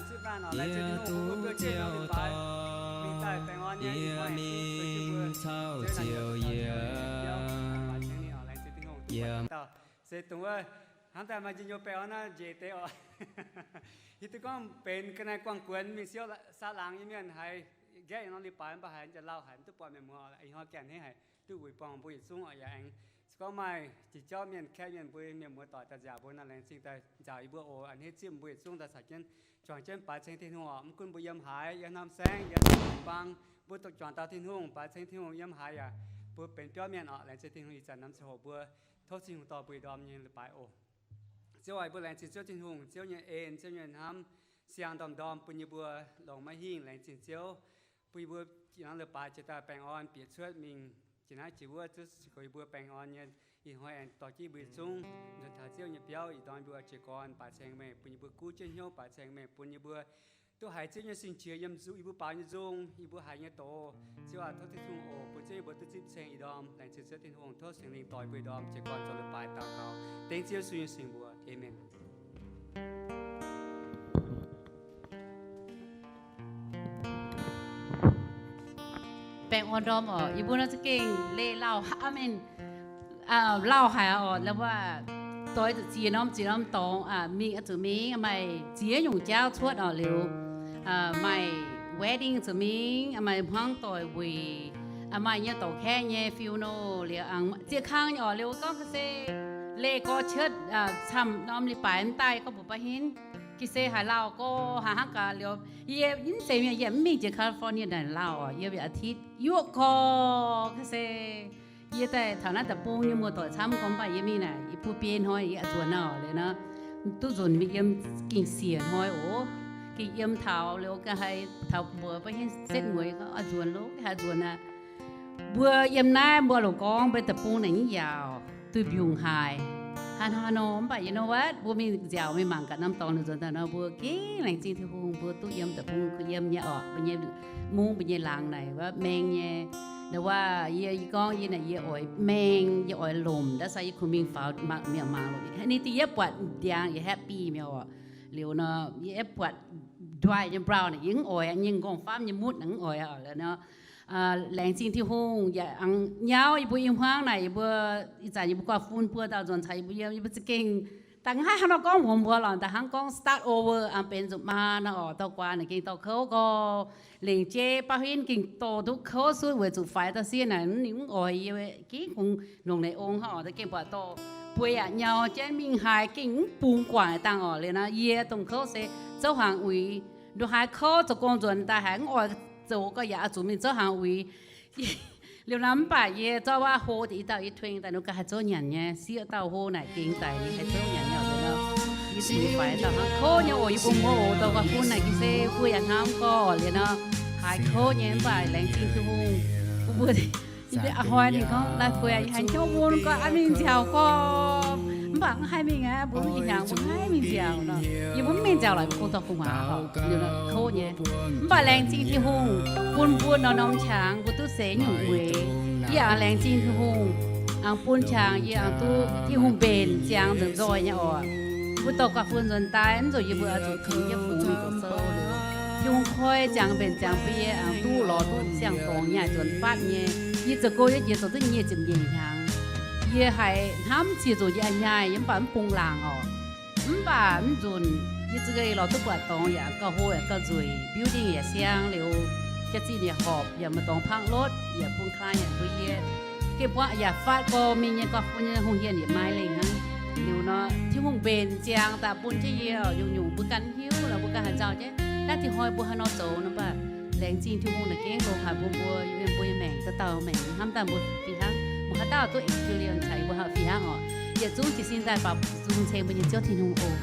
Yie duqv ziouc dorh yie mingh caux Ziouv yie. Se dongh wuov hnamv daaih maaih njien-youh baengh orn naaiv njiec deix oc. Hiuv duqv gorngv benx ga'naaiv guangc guonx mingh siou saax laangz nyei mienh haiz nqaeqv norm leiz-baaix mv baac haiz jiex lauh haic, mv duqv buatc mienh muoz oc. Ih hnoi gaengh hneiv haic duqv wuic buangh mbuo yietc zungv oc. Yaac aengx se gorngv maaih jiex jauv mienh, kaeqv mienh, mbuo mienh muoz doic daaih nziaauc mbuo nor, laengz zingh daaih nziaauc yie mbuo oc. A'hneiv zipv mbuo yietc zungv daaih caux jienv juangc jienv baaix ceng Tin-Hungh oc. Mv gunv mbuo yiem haaix, yiem norm saengv, yiem norm jiu-baang, mbuo duqv juangc dauh Tin-Hungh, baaix ceng Tin-Hungh. Yiem haaix yaac mbuo benx biauv mienh oc. Laengz zingh Tin-Hungh ih zanc namx ziangh hoc mbuo. Tov Tin-Hungh dorh mbuo ih ndorm nyei leiz-baaix oc. Ziouv aac, mbuo laengz zingh Ziouv Tin-Hungh, Ziouv nyei en, Ziouv nyei hnamv, siang ndorm-ndorm bun yie mbuo longc maiv hingh. Laengz zingh Ziouv bun yie mbuo ih hnoi leiz-baaix jiex daaih baengh orn bieqc cuotv mingh jiex naaiv jiex wuov, zuqc goux yie mbuo baengh orn nyei. Ih hnoi aengx dorh jienv yie mbuo yietc zungv nzuonx taux Ziouv nyei biauv. Ih ndorm yie mbuo jiex gorn baaix ceng meih, bun yie mbuo guv jienv hnyouv baaix ceng meih, bun yie mbuo duqv haiz Ziouv nyei sing-qiex yiem yie mbuo baaux nyei nzung, yie mbuo haiz nyei doz. Ziouv aac, tov Tin-Hungh oc, bun Ziouv yie mbuo duqv zipv ceng ih ndorm. Laengz zingh Ziouv Tin-Hungh, tov Singx Lingh dorh yie mbuo ih ndorm jiex gorn zoux leiz-baaix daux gaux dengv Ziouv Yesu nyei singx mbuox. Aamen. Baengh orn ndorm oc. Yie mbuo nor za'gengh leih lauh, aamen, lauh haic oc. La'waac doix zuqc ziex norm ziex norm dorngx mingh, oix zuqc mingh maaih ziex nyungc jauv cuotv oc. Liuz maaih wedding zuqc mingh, maaih hmuangv doic wuic, maaih nyei dorc kaeqv nyei funeral, liuz ziex kang nyei oc. Liuz gorngv ga'sie leih gorx cietv camv norm leiz-baaix mv daaih gorngv mbuox baav hinv, ga'sie haaix lauh gorx haaix hnangv gaax. Liuz yie mv zeiz mienh, yie mv mingh jiex California naaic lauh oc. Yiem yietc อาทิตย์ yuoqv gorx ga'sie. Yie daaih taux naaiv deic-bung nyei muoz-doic camv gorngv mv baac yie mingh naaic yie bun biei hnoi yie aqc nzuonx nor. Liuz nor duqv nzunc mingh yiem gengh siec hnoi oc. Gengh yiem taux liuz ga'haaix taux mbuox baav hinv setv mueiz gorngv aqc nzuonx loh, ga'haaix nzuonx aqv. Mbuo yiem naaiv mbuo longc gorngv mbuo deic-bung naaic mv yaauc, duih mbiungc haic, haaix nor haaix nor. Mv baac you know what, mbuo mingh nziaauc mingh mangc gaax norm dorngx liuz nzuonx daaih nor, mbuo gengh laengz zingh Tin-Hungh mbuo duqv yiem deic-bung, yiem nyei orqc, mbuo nyei mungv, mbuo nyei laangz naaic wuov maeng nyei. Nor wuov yie, yie gorngv yie naaic yie oix maeng, yie oix lomc, that's why yie kungx mingh faaux mangc mi'aqv, mangc loh. Ninh dingh yie buatc ndiangx yie happy mi'aqv oc. Liuz nor yie buatc dry nyei brown naaic yie mv oix, nyei nqorngv-famv nyei mutv naaic mv oix oc. Liuz nor laengz zingh Tin-Hungh yaac aengx nyauv yie mbuo i hmuangv naaic, yie mbuo ih zanc yie mbuo guaax fun buo dauh nzuonx caux yie mbuo yiem, yie mbuo za'gengh da'nqaaiv hnangv nor gorngv muonz mbuo lorqc, da'hnangv gorngv start over, aengx benx zuqc maa nor oc. Dauh guaax naaic gengh dorh kouv gorx, lengc jeiv bauv hinv gengh dorh duqv kouv suv weic zuqc faix dauh sieqv naaic ninh mv oix yie, gengh kungx longc naaic ong hnangv oc. Gengh buatc dorh bueix yaac nyau jienv mingh haaix gengh mv bungx guangc dangh oc. Liuz nor yie dongh kouv se zouv hnaangx uix. Nduov haaix kouv zoux gong nzuonx daaih haiz mv oix zoux gorx yaac oix zuqc mingh zouv hnaangx uix. Liuz nor mv baac yie zorqv waac hlo deix i dauh yie tueng daaih nor, ga'haaix zouv nyanc nyei. Sieqv dauh hlo naaic gengh daic, ninh haih zouv nyanc nyei oc. Liuz nor yie zuqc faix dauh hnangv kouv nyei oc. Yie bun mbuo oc, dorh guaax fun naaic gengh se mbuo yaac hnamv gorx. Liuz nor haiz kouv nyei mv baac laengz zingh Tin-Hungh bun mbuo. Ih hnoi ninh gorngv lai-fueix yie haiz jauv bun gorx, aa, mingh nziaauc gorx. Mv baac mv haih mingh aqv, mbuo mv ih hnyangx mbuo mv haih mingh nziaauc nor. Yie mbuo mv mingh nziaauc lorqc, yie mbuo gong dorh fun waac oc. Kouv nyei. Mv baac laengz zingh Tin-Hungh bun mbuo norm-norm qangx mbuo duqv seix nyungc mueiz. Yie aengx laengz zingh Tin-Hungh aengx bun qangx yie aengx duqv Tin-Hungh mbenc ziangx nzengc nzoih nyei oc. Mbuo dorh guaax fun nzuonx daaih mv zuqc yie mbuo oix zuqc kungx jienv fungx mingh doqc sou. Tin-Hungh koi ziangx mbenc ziangx bun yie aengx duqv lorz duqv siang-dorngx nyaah nzuonx fatv nyei. Yie zoux gong yie jiex zoux duqv nyic ziepc nyeic hnyangx. Yie haiz hnamv ziex nzunc yie a'hneiv nyaaih, yie mv baac mv bungx laangc oc. Mv baac mv nzunc yie za'gengh lorz duqv buatc dorngx yaac gauh hlo yaac gauh nzueic, building yaac siang liuz, jaax-zinh yaac horpc yaac maaih dorngx park lot yaac bun kaav yaac bun yie gengh buangv yaac faatv gorx mingh nyei guaax fun nyei hungh hienh yaac maaih lengh hnangv. Liuz nor Tin-Hungh mbenc ziangx daaih bun jienv yie nyungc-nyungc mbuo ganh hiuv lorqc, mbuo ganh haih nzauh jienv naaiv dingh hnoi mbuo haaix nor zoux nor. Mv baac laengz zingh Tin-Hungh naaic gengh longx haic bun mbuo, yie mbuo nyei maengc dauh dauh maengc hnamv daaih mbuo fih hnangv. Mbuo haaix dauh duqv experience caux yie mbuo haiz fih hnangv oc. Yietc zungv jiez sin daaih faaux zungh ceng mbuo nyei Ziouv Tin-Hungh oc.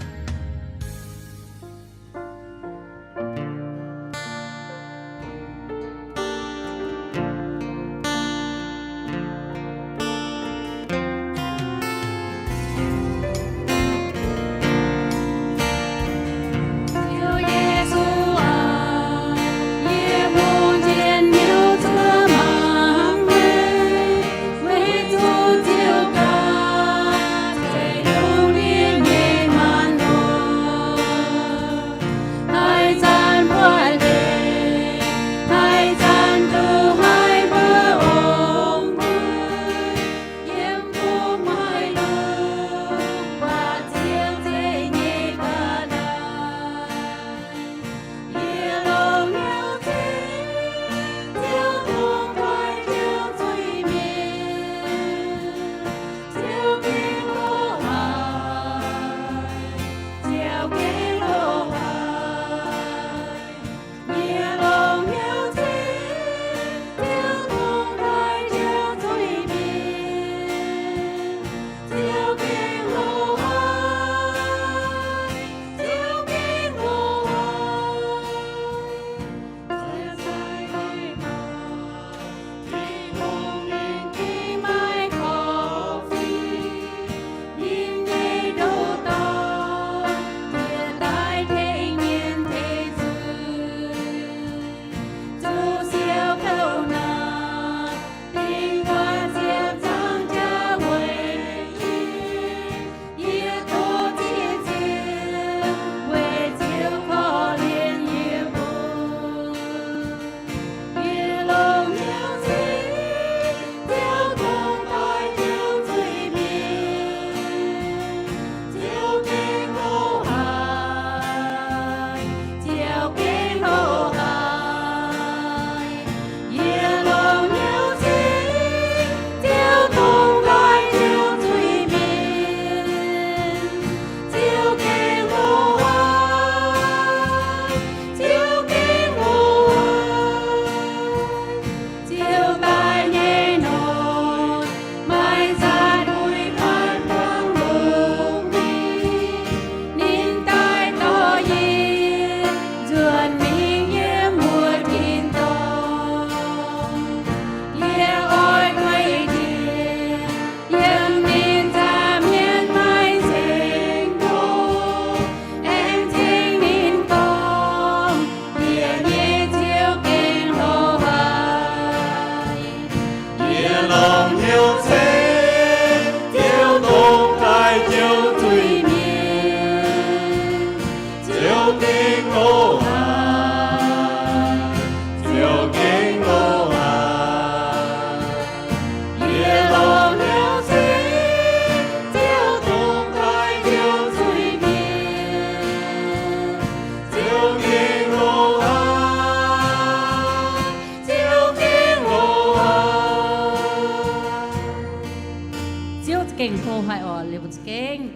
Ziouv za'gengh hlo haic oc, liuz mbuo za'gengh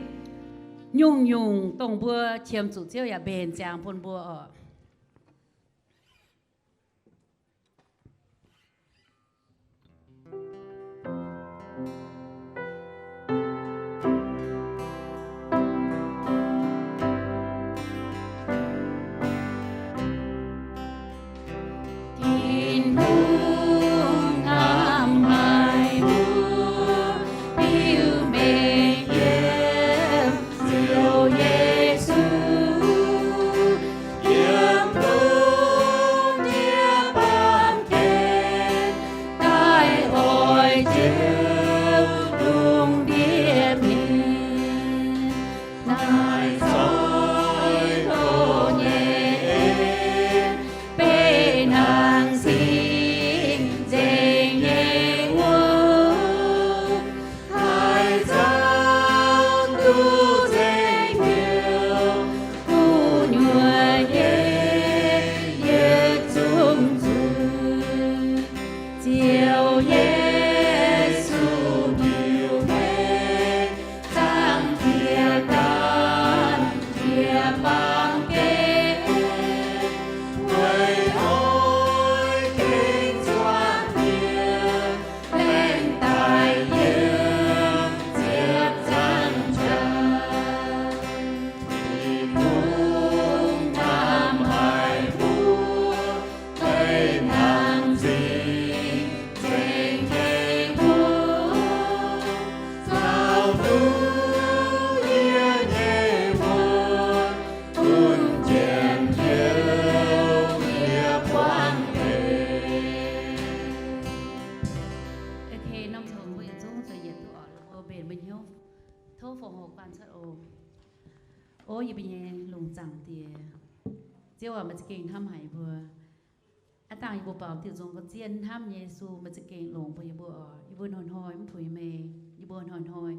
nyungc-nyungc dongh mbuo qiemx zuqc Ziouv yaac mbenc ziangx bun mbuo oc. Tin-Hungh hnamv haic mbuo, biux mengh yiem Ziouv Yesu. Yiem lungh ndiev baamh gen, daaih oix Ziouv lungh ndiev mienh. Naaiv zoih doz nyei en, beiv hnangv sing nzengc nyei wuov. Haaix zanc duqv nzengc hnyouv, gu'nyuoz nyei yietc zungv zuiz, Ziouv Yesu ndiux meih, zaangc Diex gan jiex baamh gen, weic oix gengh zuangx mienh, lengc daaih yiem ziepc zangc jaax. Tin-Hungh hnamv haic mbuo, beiv hnangv sing nzengc nyei wuov, caux duqv yie nyei wuonh, bun njien-youh yie buangv deix. Ok, norm tongx mbuo yietc zungv zoux yietc duqv oc, mbenc mbuo hnyouv. Tov fongc hoc guanh cuotv oc. O yie mbuo nyei lungh zaangc Diex, Ziouv aac, meih za'gengh hnamv haic yie mbuo. Aav dangh yie mbuo baaux diuh nzung ga'zien hnamv nyei Yesu, meih za'gengh longc bun yie mbuo oc. Yie mbuo hnoi-hnoi mv puix meih, yie mbuo hnoi-hnoi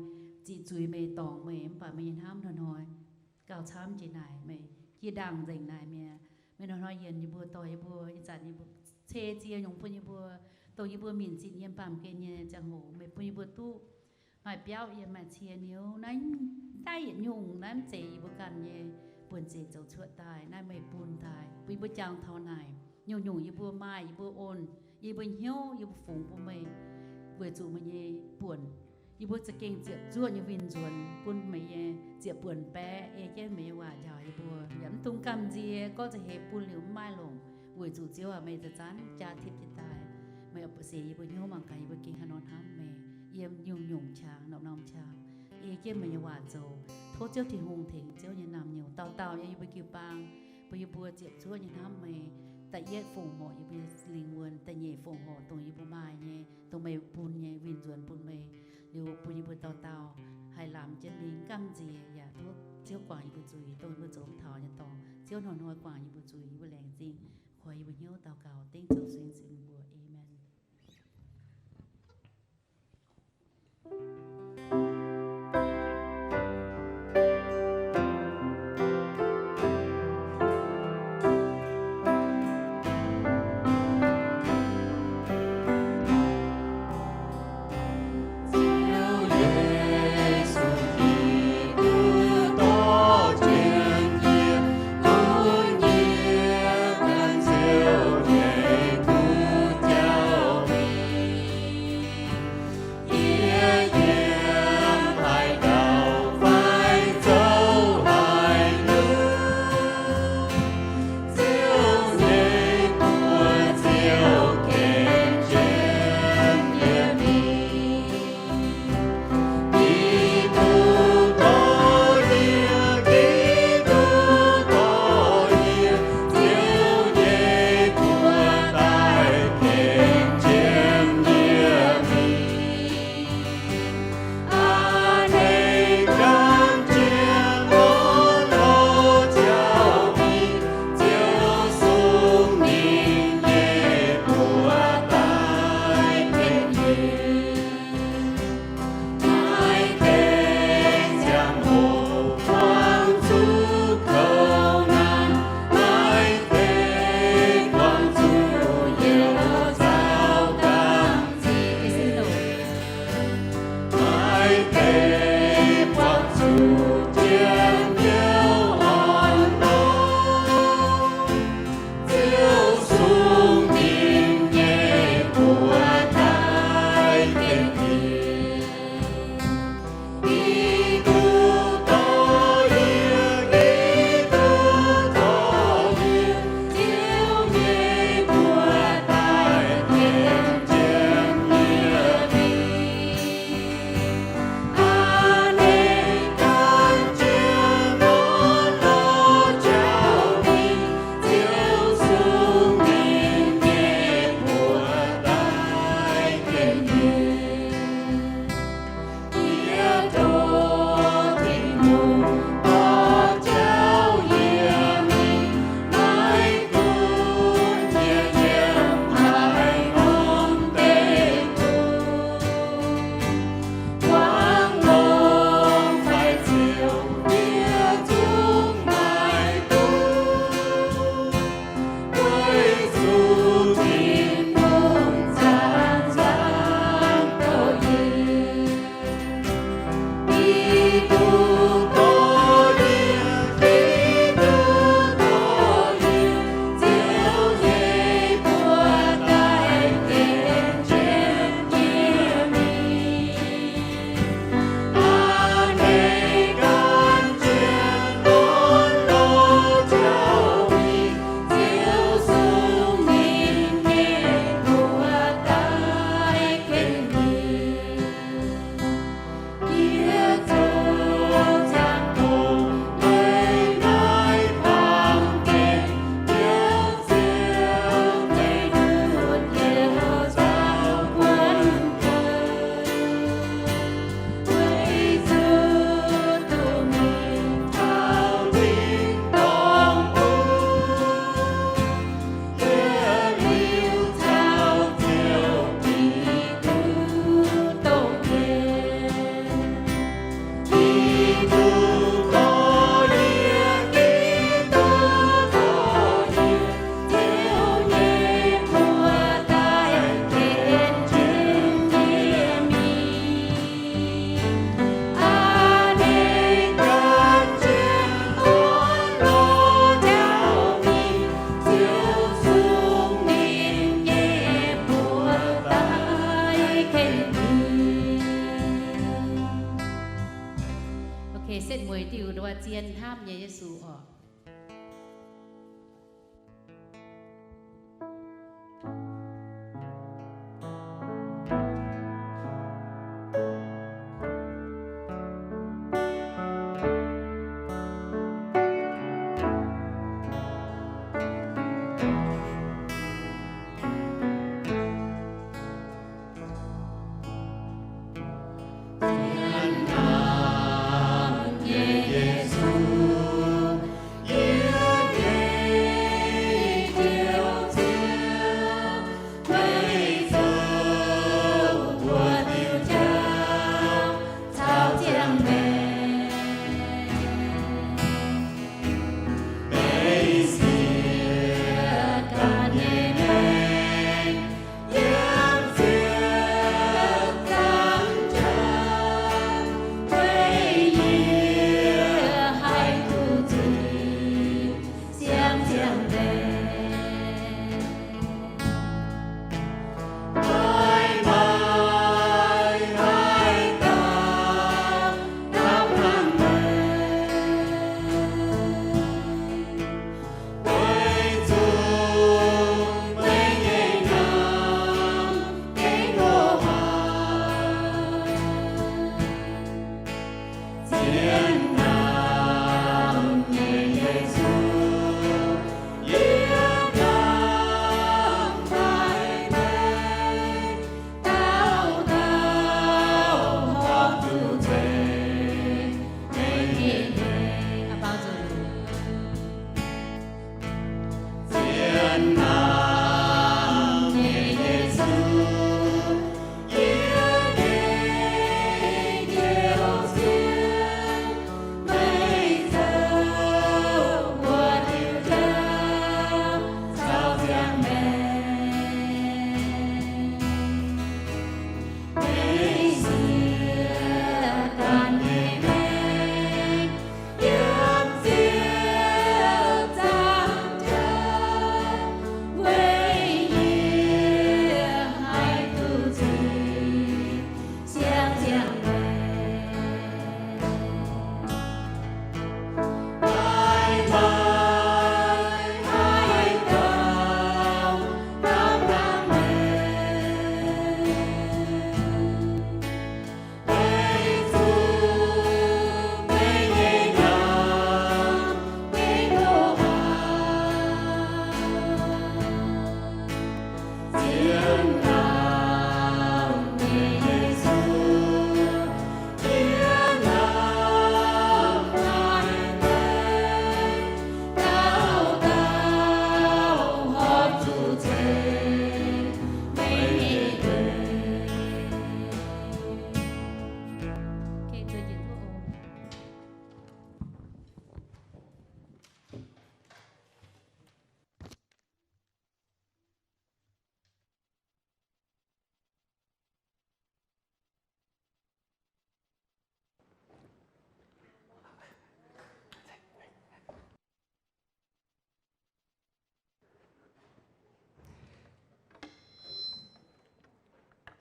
ziqc zuiz meih, dorngc meih, mv baac meih nyei hnamv hnoi-hnoi gauh camv jiex naaic. Meih jiex ndaangc nzengc naaic mi'aqv. Meih hnoi-hnoi yienc yie mbuo, dorh yie mbuo, ih zanc yie mbuo ceix ziex nyungc bun yie mbuo, dongh yie mbuo minc zinh yiem baamh gen nyei ziangh hoc, meih bun yie mbuo duqv maaih biauv yiem, maaih cie niouv. Naaiv daaih yietc nyungc naaiv mv zeiz yie mbuo ganh nyei buonc zeic zoux cuotv daaih. Naaiv meih bun daaih bun yie mbuo jangx taux naaic. Nyungc-nyungc yie mbuo maaih, yie mbuo on, yie mbuo hnyouv, yie mbuo fungx bun meih, weic zuqc meih nyei buonc. Yie mbuo za'gengh ziepc zuoqv nyei win-nzuonx bun meih nyei ziepc buonc baeqv, ei jienv meih nyei waac njaaux yie mbuo. Yaac mv dungx gamh nziex, gorngv za'eix bun liuz mv maaih longc, weic zuqc Ziouv aac, meih zanc-zanc jaa tipv jiez daaih. Meih oix seix yie mbuo hnyouv mangc gaax yie mbuo gengh haaix nor hnamv meih yiem nyungc-nyungc qangx, norm-norm qangx, ei jienv meih nyei waac zoux. Tov Ziouv Tin-Hungh tengx Ziouv nyei naamh nyouz dauh dauh yiem yie mbuo jiu-baang, bun yie mbuo ziepc zuoqv nyei hnamv meih. Da'yietv, fongc horc yie mbuo nyei lingh wuonh. Da'nyeic, fongc horc dongh yie mbuo maaih nyei, dongh meih bun nyei, win-nzuonx bun meih, liuz bun yie mbuo dauh dauh haih lamz jienv mingh, gamh nziex yaac tov Ziouv guangc yie mbuo zuiz, dongh yie mbuo zoux mv taux nyei dorngx. Ziouv hnoi-hnoi guangc yie mbuo zuiz, yie mbuo laengz zingh, koix yie mbuo hnyouv. Daux gaux dengv Ziouv Yesu nyei mbuox, Amen.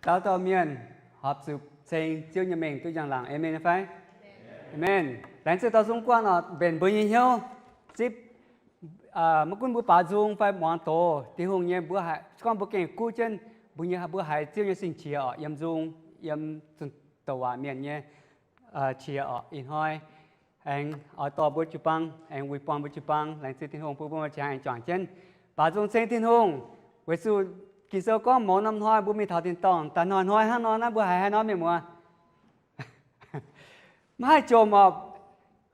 Dauh dauh mienh horpc zuqc ceng Ziouv nyei mengh duqv njang-laangc. Aamen fai? Aamen. Laengz zingh dorh nzung guanh oc, mbenc mbuo nyei hnyouv zipv. Maiv gunv mbuo baaux nzung fai muangx doz Tin-Hungh nyei, mbuo haiz, se gorngv mbuo gengh kuv jienv, mbuo nyei, mbuo haiz Ziouv nyei sing qiex oc, yiem nzung, yiem zunh doqc waac mienh nyei qiex oc. Ih hnoi aengx oix dorh mbuo jiu-baang, aengx uix buangh mbuo jiu-baang. Laengz zingh Tin-Hungh bun mbuo maaih qangx aengx juangc jienv baaux nzung ceng Tin-Hungh. Weic zuqc Ging-Sou gorngv mouz norm hnoi mbuo mingh taux tin-dorngh daaih hnoi-hnoi hnangv nor, naaiv mbuo haiz haaix nor mienh muoz? Maiv haih jomc oc.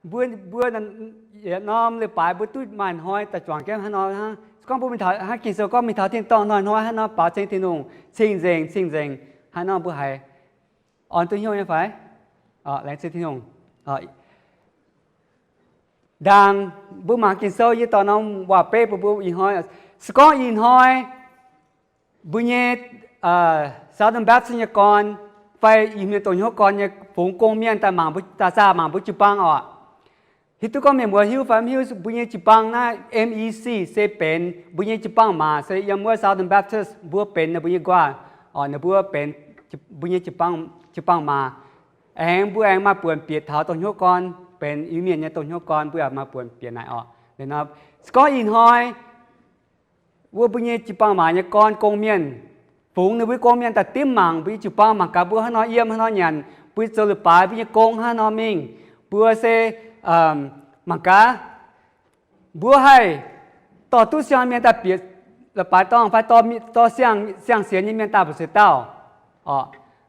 Mbuo, mbuo yietc norm leiz-baaix mbuo duqv maaih hnoi daaih juangc jienv haaix nor hnangv. Se gorngv mbuo mingh taux, hnangv Ging-Sou gorngv mingh taux tin-dorngh hnoi-hnoi hnangv nor, baaux ceng Tin-Hungh, cing-nzengc, cing-nzengc, haaix nor mbuo haiz orn duqv hnyouv nyei fai? Laengz zingh Tin-Hungh. Ndaangc mbuo mangc Ging-Sou yie dorh norm waac-beiv bun mbuo ih hnoi. Se gorngv ih hnoi mbuo nyei Southern Baptist nyei gorn fai Iu-Mienh domh hnyouv gorn nyei fungx gong-mienh daaih mangc mbuo, daaih zaah mangc mbuo jiu-baang oc. Hiuv duqv gorngv mienh muoz hiuv fai mv hiuv, mbuo nyei jiu-baang naaiv M E C se benx mbuo nyei jiu-baang maac, se yiem wuov Southern Baptist mbuo benx ninh mbuo nyei nquaah, oc, ninh mbuo benx mbuo nyei jiu-baang, jiu-baang maac. Aengx mbuo aengx maaih buonc bieqc taux domh hnyouv gorn, benx Iu-Mienh nyei domh hnyouv gorn, mbuo yaac maaih buonc bieqc naaic oc. Se gorngv ih hnoi wuov mbuo nyei jiu-baang maac nyei gorn gong-mienh, fungx ninh mbuo gong-mienh daaih dimv mangc mbuo nyei jiu-baang, mangc gaax mbuo haaix nor yiem, haaix nor nyanc, mbuo zoux leiz-baaix, mbuo nyei gong haaix nor mingh, mbuo se mangc gaax mbuo haih dorh duqv siang-mienh daaih bieqc leiz-baaix dorngh fai dorh, dorh siang, siang-sienx nyei mienh daaih mbu'ziex dauh.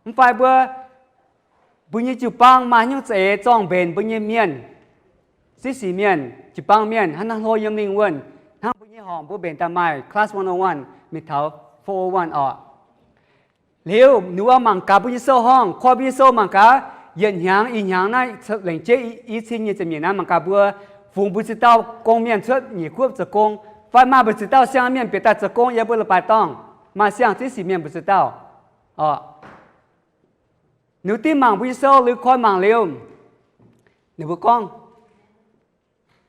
Mv fai mbuo, mbuo nyei jiu-baang maaih nyungc za'eix zorng-mbenc mbuo nyei mienh, ziex sic mienh, jiu-baang mienh hnangv naaiv hlo yiem lingh wuonh, hnangv mbuo nyei horngc mbuo mbenc daaih maaih class one oh one mingh taux four oh one oc. Liuz ninh mbuo mangc gaax mbuo nyei sou-horngh, koi mbuo nyei sou mangc gaax, yietc hnyangx, ih hnyangx naaiv lengc jeiv i cin nyei ziepc nyeic naaiv, mangc gaax mbuo fungx mbu'ziex dauh gong-mienh cuotv nyeic kuopv zoux gong, fai maaih mbu'ziex dauh siang-mienh bieqc daaih zoux gong yiem mbuo leiz-baaix dorngh, maaih siang ziex sic mienh mbu'ziex dauh oc. Ninh mbuo dimv mangc mbuo nyei sou liuz, koi mangc liuz, ninh mbuo gorngv,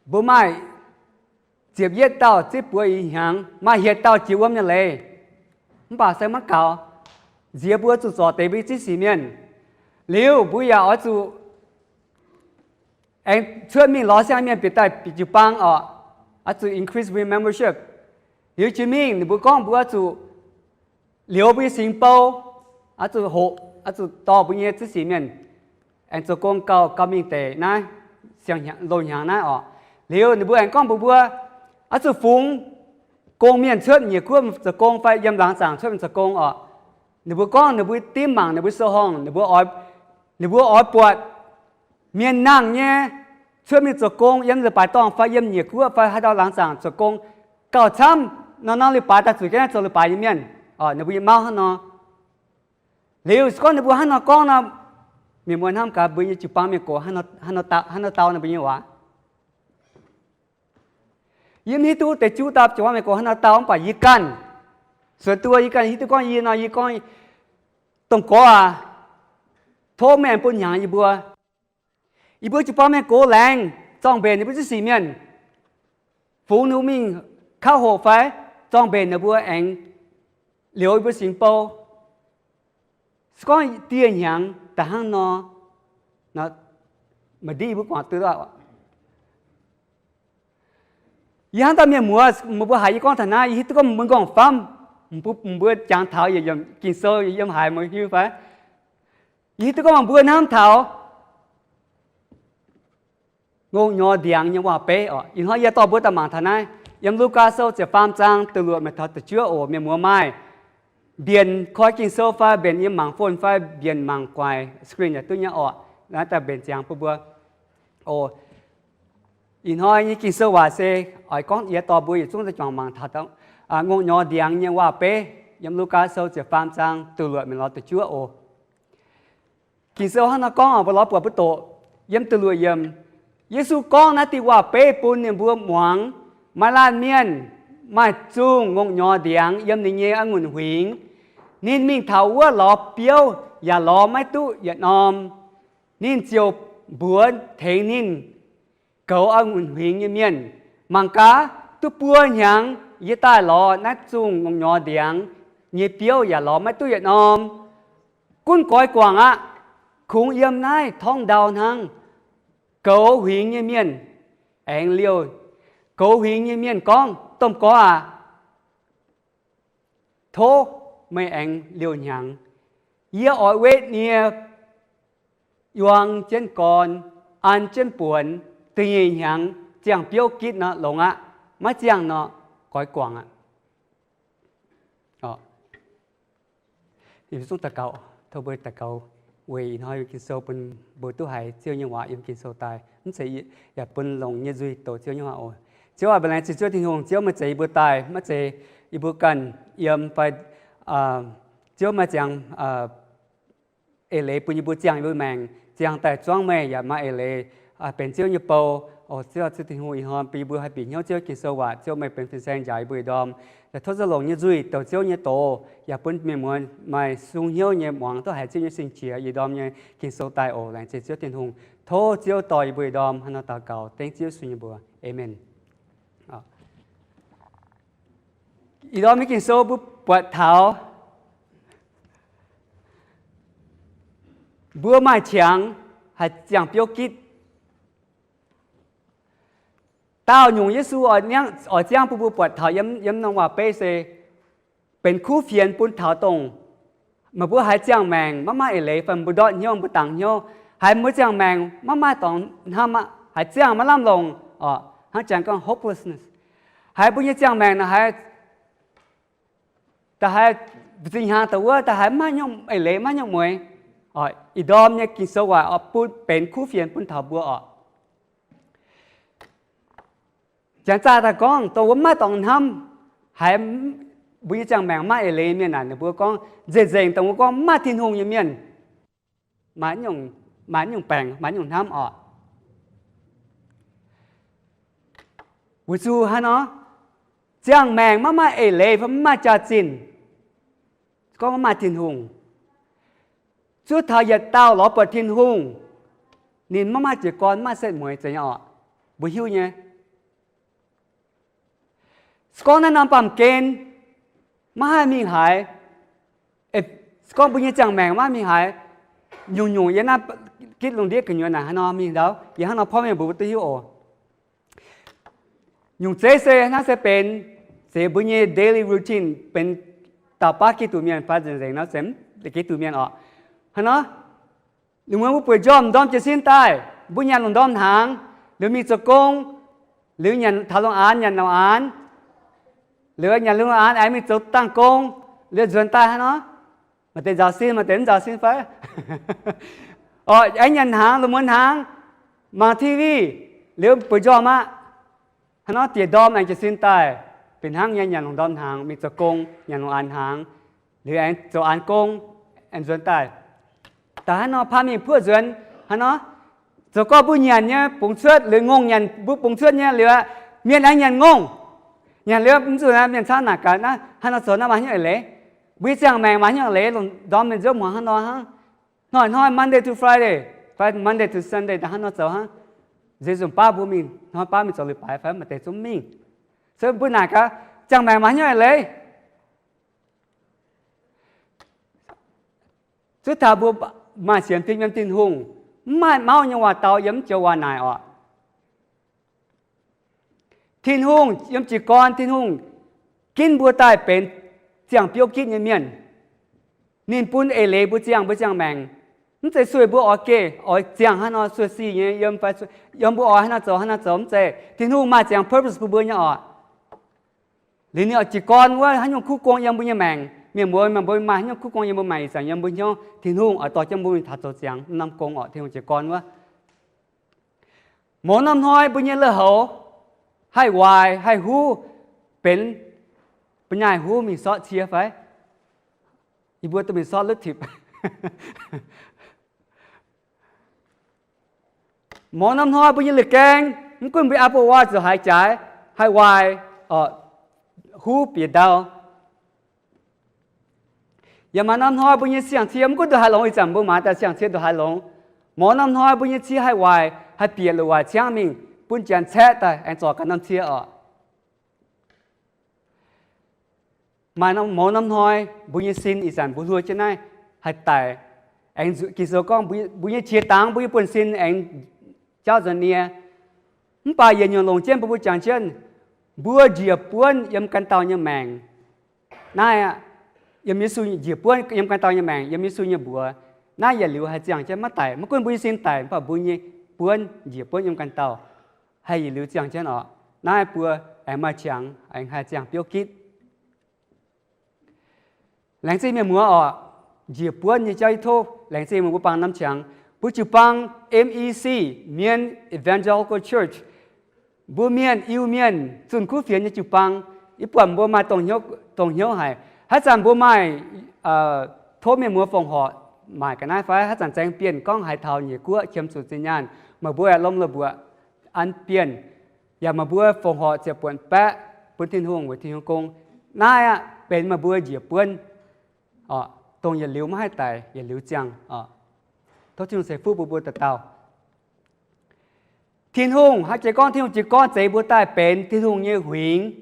mbuo maaih ziepc yietv dauh zipv buoz ih hnyangx, maaih hietc dauh jiex wuom nyei leiz. Mv baac se maiv gaux, nziex mbuo zuqc zorc deix mbuo nyei ziex sic mienh. Liuz mbuo yaac oix zuqc aengx cuotv mingh lorz siang-mienh bieqc daaih bieqc jiu-baang oc. Oix zuqc increase mbuo nyei membership. Liuz jiex mingh ninh mbuo gorngv mbuo oix zuqc liouc mbuo nyei singx bou, oix zuqc hoqc, oix zuqc dorh mbuo nyei ziex sic mienh aengx zoux gong gauh, gauh mingh deix naaiv, siang-hnyangx, loz-hnyangx naaiv oc. Liuz ninh mbuo aengx gorngv mbuox mbuo, oix zuqc fungx gong-mienh cuotv nyeic kuopv zoux gong fai yiem laangz zaangc cuotv zoux gong oc. Ninh mbuo gorngv ninh mbuo dimv mangc ninh mbuo sou-horngh, ninh mbuo oix, ninh mbuo oix buatc mienh nangh nyei cuotv mingh zoux gong yiem leiz-baaix dorngh fai yiem nyeic kuopv fai haaix dauh laangz zaangc zoux gong gauh camv Norm-norm leiz-baaix daaih zuqc jienv naaiv zoux leiz-baaix nyei mienh, ninh mbuo nyei mauv hnangv nor. Liuz se gorngv ninh mbuo hnangv nor gorngv nor, mienh muoz hnamv gaax mbuo nyei jiu-baang mienh gox hnangv nor dau ninh mbuo nyei waac. Yie mv hiuv duqv deix juv daaih jiu-baang mienh gox hnangv nor dau, mv baac yie ganh, suonx duqv yie ganh hiuv duqv gorngv yie nor, yie gorngv, domh gorx aac, tov meih aengx bun hnyangx yie mbuo. Yie mbuo jiu-baang mienh gox laengz zorng-mbenc ninh mbuo ziex sic mienh, fungx ninh mbuo mingh kauv hoqc fai zorng-mbenc ninh mbuo aengx liouh yie mbuo singx bou. Se gorngv dieh hnyangx da'hnangv nor, maaih ndiev yie mbuo guangc duqv. Yie hnamv daaih mienh muoz, meih mbuo haiz yie gorngv taux naaiv, yie hiuv duqv gorngv mbuo m'nqorngv famv, mbuo jangx taux yietc yiemc Ging-Sou yiem haaix, meih hiuv fai? Yie hiuv duqv gorngv mbuo hnamv taux ngongh nyorx ndiangx nyei waac-beiv oc. Ih hnoi yie dorh mbuo daaih mangc taux naaiv yiem Lugaa Sou ziepc faam zaang da'luoqc mingh taux da'juov oc. Mienh muoz maaih mbienc koi Ging-Sou fai mbienc yiem mangc phone fai mbienc mangc gu'nguaaic screen yaac duqv nyei oc. Naaiv daaih mbenc ziangx bun mbuo oc. Ih hnoi nyei Ging-Sou waac se oix gorngv yie dorh mbuo yietc zungv daaih juangc mangc taux ngongh nyorx ndiangx nyei waac-beiv yiem Lugaa Sou ziepc faam zaang da'luoqc mingh lorz da'juov oc. Ging-Sou hnangv nor gorngv, mbuo lorz buatc mbuo doqc yiem da'luoqc yiemc. Yesu gorngv naaiv diuh waac-beiv bun ninh mbuo muangx, maaih laanh mienh maaih zungh ngongh nyorx ndiangx yiem ninh nyei a'ngunc huingx. Ninh mingh taux wuov lorz biouv yaac lorz maiv duqv yietc norm. Ninh ziouc mbuox tengx ninh goux a'ngunc huingx nyei mienh, Mangc gaax, duqv buo hnyangx yie daaih lorz naaiv zungh ngongh nyorx ndiangx nyei biouv yaac lorz maiv duqv yietc norm. Gunv goix guangc aqv. Kungx yiem naaiv torngv ndau hnangv. Goux huingx nyei mienh aengx liouh, goux huingx nyei mienh gorngv, Domh Gorx aac, tov meih aengx liouh hnyangx. Yie oix wetv nie, yuang jienv gorn, an jienv buonx, da'nyeic hnyangx ziangh biouv gitv nor longx aqv. Maiv ziangh nor goix guangc aqv. Zungv daux gaux, tov mbuo daux gaux weic ih hnoi Ging-Sou bun mbuo duqv haiz Ziouv nyei waac yiem Ging-Sou daaih, mv zeiz yaac bun longc nyei nzuih doqc Ziouv nyei waac oc. Ziouv aac, mbuo laengz zingh Ziouv Tin-Hungh. Ziouv, meih zeiz yie mbuo daaih, maiv zeiz yie mbuo ganh yiem fai Ziouv maaih ziangx eix leiz bun yie mbuo ziangh yie mbuo maengc, ziangh daaih zuangv meih yaac maaih eix leiz benx Ziouv nyei bou. O Ziouv, Ziouv Tin-Hungh, ih hnoi bun yie mbuo haih bieqc hnyouv Ziouv Ging-Sou waac, Ziouv meih benx fin-saeng njaaux yie mbuo ih ndorm. Yaac tov Ziouv longc nyei nzuih doqc Ziouv nyei doz, yaac bun mienh muoz maaih sung hnyouv nyei muangx duqv haiz Ziouv nyei sing-qiex ih ndorm nyei Ging-Sou daaih oc. Laengz zingh Ziouv Tin-Hungh. Tov Ziouv dorh yie mbuo ih ndorm hnangv nor daux gaux dengv Ziouv Yesu nyei mbuox. Aamen. Ih ndorm nyei Ging-Sou mbuo buatc taux mbuo maaih qangx haih ziangh biouv gitv. Daauh nyungc Yesu oix ziangv bun mbuo buatc taux yiem norm waac-beiv se benx kuv fienx bun taux dongh meih mbuo haiz ziangh maengc maiv maaih eix leiz fai mbuo ndortv hnyouv, mbuo dangx hnyouv, haiz mbuo ziangh maengc maiv maaih dorngx hnamv aqv, haiz ziangh maiv lamh longc oc. Hnangv Janx gorngv hopelessness. Haiz mbuo nyei ziangh maengc naaic haiz da'haiz zinh hnyangx da'wuov da'haiz maiv maaih nyungc eix leiz, maiv maaih nyungc mueix. Ih ndorm nyei Ging-Sou waac bun benx kuv fienx bun taux mbuo oc. Janx zaah daaih gorngv dongh wuov maiv maaih dorngx hnamv, haiz mbuo nyei ziangh maengc maiv maaih eix leiz nyei mienh naaic, ninh mbuo gorngv nzengc-nzengc dongh wuov gorngv maiv maaih Tin-Hungh nyei mienh, maaih nyungc baengc, maaih nyungc hnamv oc. Weic zuqc haaix nor? Ziangh maengc maiv maaih eix leiz fai maiv maaih jaax-zinh, gorngv maiv maaih Tin-Hungh. Zuov taux yietc dauh lorz buatc Tin-Hungh, ninh maiv maaih jiez gorn, maiv maaih setv mueiz, zeiz nyei oc. Mbuo hiuv nyei. Se gorngv naaiv norm baamh gen maiv haih mingh haaix, se gorngv mbuo nyei ziangh maengc maiv mingh haaix, nyungc-nyungc yiem naaiv gitv lungh ndiev gu'nyuoz naaic haaix nor mingh ndau, yie hnangv nor porv mengh mbuox mbuo duqv hiuv oc. Nyungc zeiv se naaiv se benx zeiz mbuo nyei daily routine, benx dauh baav Giduc mienh fai nzengc-nzengc nor se Giduc mienh oc. Haaix nor? Lungh muonz mbuo bueix njormh ndorm jiez sin daaih, mbuo nyanc lungh ndorm hnaangx, liuz mingh zoux gong, liuz nyanc taux lungh aanx, nyanc lungh aanx, liuz nyanc lungh aanx aengx mingh zoux dangh gong, liuz nzuonx daaih haaix nor? Maaih deix nzaaux sin, maaih deix mv nzaaux sin fai? Oc, aengx nyanc hnaangx, lungh muonz hnaangx, mangc T V, liuz bueix njormh aqv. Haaix nor? Diec ndorm aengx jiez sin daaih. Fih hnangv nyei nyanc longc ndorm hnaangx, mingh zoux gong, nyanc longc aanx hnaangx, liuz aengx zoux aanx gong, aengx nzuonx daaih. Daaih hnangv nor, paah mingh puoqv nzuonx hnangv nor. Zoux gorngv mbuo nyanc nyei bungx cuotv, liuz ngongh nyanc mbuo bungx cuotv nyei liuz aqv, mienh aengx nyanc ngongh. Nyanc liuz mv zuqc mienh camv naaic gaax, hnangv nor zoux naaiv maaih hnyouv eix leiz. Mbuo nyei ziangh maengc maaih hnyouv eix leiz, longc ndorm mienh nziouv muangx hnangv nor hnangv. Hnoi-hnoi Monday to Friday fai Monday to Sunday daaih hnangv nor zoux hnangv. Nziex nzunc baav mbuo mingh, hnoi baav mingh zoux leiz-baaix fai maaih deix zungv mingh. Se mbuo naaic gaax, ziangh maengc maaih hnyouv eix leiz. Zuov taux mbuo maaih sienx fim yiem Tin-Hungh, mv maaih mauv nyei waac-dau yiem mv joux waac naaic orqc. Tin-Hungh yiem jiez gorn, Tin-Hungh ginv mbuo daaih benx ziangh biouv gitv nyei mienh. Ninh bun eix leiz mbuo ziangh mbuo ziangh maengc. Mv zeiz sueih mbuo oix geh oix ziangh hnangv nor sueih sic nyei yiem, yiem mbuo oix hnangv nor zoux hnangv nor zoux, mv zeiz. Tin-Hungh maaih ziangx purpose bun mbuo nyei orqc. Liuz ninh oix jiez gorn wuov haaix nyungc kuv gong yiem mbuo nyei maengc. Mienh muoz, meih mbuo maaih haaix nyungc kuv gong yiem mbuo maengc, ih zanc yiem mbuo hnyouv, Tin-Hungh oix dorh jienv mbuo mingh taux zoux ziangx norm gong orqc. Tin-Hungh jiez gorn wuov. Mouz norm hnoi mbuo nyei lui-houx haih waaic haih huv, benx ba'nyaaiv huv mingh sortv cie fai? Yie mbuo duqv mingh sortv lutv tipc. Mouz norm hnoi mbuo nyei la'gaeng, mv gunv mbuo apple water zuqc haaix jaaix, haih waaic, huv bieqc ndau. Yaac maaih norm hnoi mbuo nyei siang-cie, mv gunv ndongc haaix longx, ih zanc mbuo maaiz daaih siang-cie ndongc haaix longx, mouz norm hnoi mbuo nyei cie haih waaic, haih bieqc luqc waaic ciangv mingh bun janx caeqv daaih aengx zorc gaax norm cie orqc. Maaih mouz norm hnoi mbuo nyei sin, ih zanc mbuo hluo jienv naaiv, haih daic. Aengx Ging-Sou gorngv mbuo nyei qiex dangx, mbuo nyei buonv-sin aengx jauv nzuonx nie. Mv baac yietc nyungc longc jienv bun mbuo jangx jienv, mbuo njiec buonv yiem ganh dauh nyei maengc. Naaiv aqv, yiem Yesu njiec buonv yiem ganh dauh nyei maengc, yiem Yesu nyei mbuox. Naaiv yietc liuz haih ziangh jienv maiv daic. Maiv gunv mbuo nyei sin daic, mv baac mbuo nyei buonv njiec buonv yiem ganh dauh haih yietc liuz ziangh jienv orqc. Naaiv mbuo aengx maaih qangx aengx haih ziangh biouv gitv. Laengz zingh mienh muoz orqc, njiec buonv nyei jauv yie tov laengz zingh meih mbuo baamz norm qangx. Mbuo jiu-baang M E C, Mien Evangelical Church, mbuo mienh, Iu-Mienh zunh kuv fienx nyei jiu-baang. Yie buatc mbuo maaih dongh hnyouv haic. Haaix zanc mbuo maaih, tov mienh muoz fongc horc maaic ga'naaiv fai haaix zanc zaeng bienh gorngv haaix taux nyeic guoqv qiemx zuqc zinh nyaanh, meih mbuo aengx lomh lomh mbuoqc an bienh, yaac meih mbuo fongc horc ziepc buonc baeqv bun Tin-Hungh weic Tin-Hungh gong. Naaiv aqv benx meih mbuo njiec buonv dongh yietc liuz maiv haih daic, yietc liuz ziangh. Tov Tin-Hungh ceix fuqv bun mbuo dauh dauh. Tin-Hungh, haaix jiex gorngv Tin-Hungh jiez gorn zeix mbuo daaih benx Tin-Hungh nyei huingx.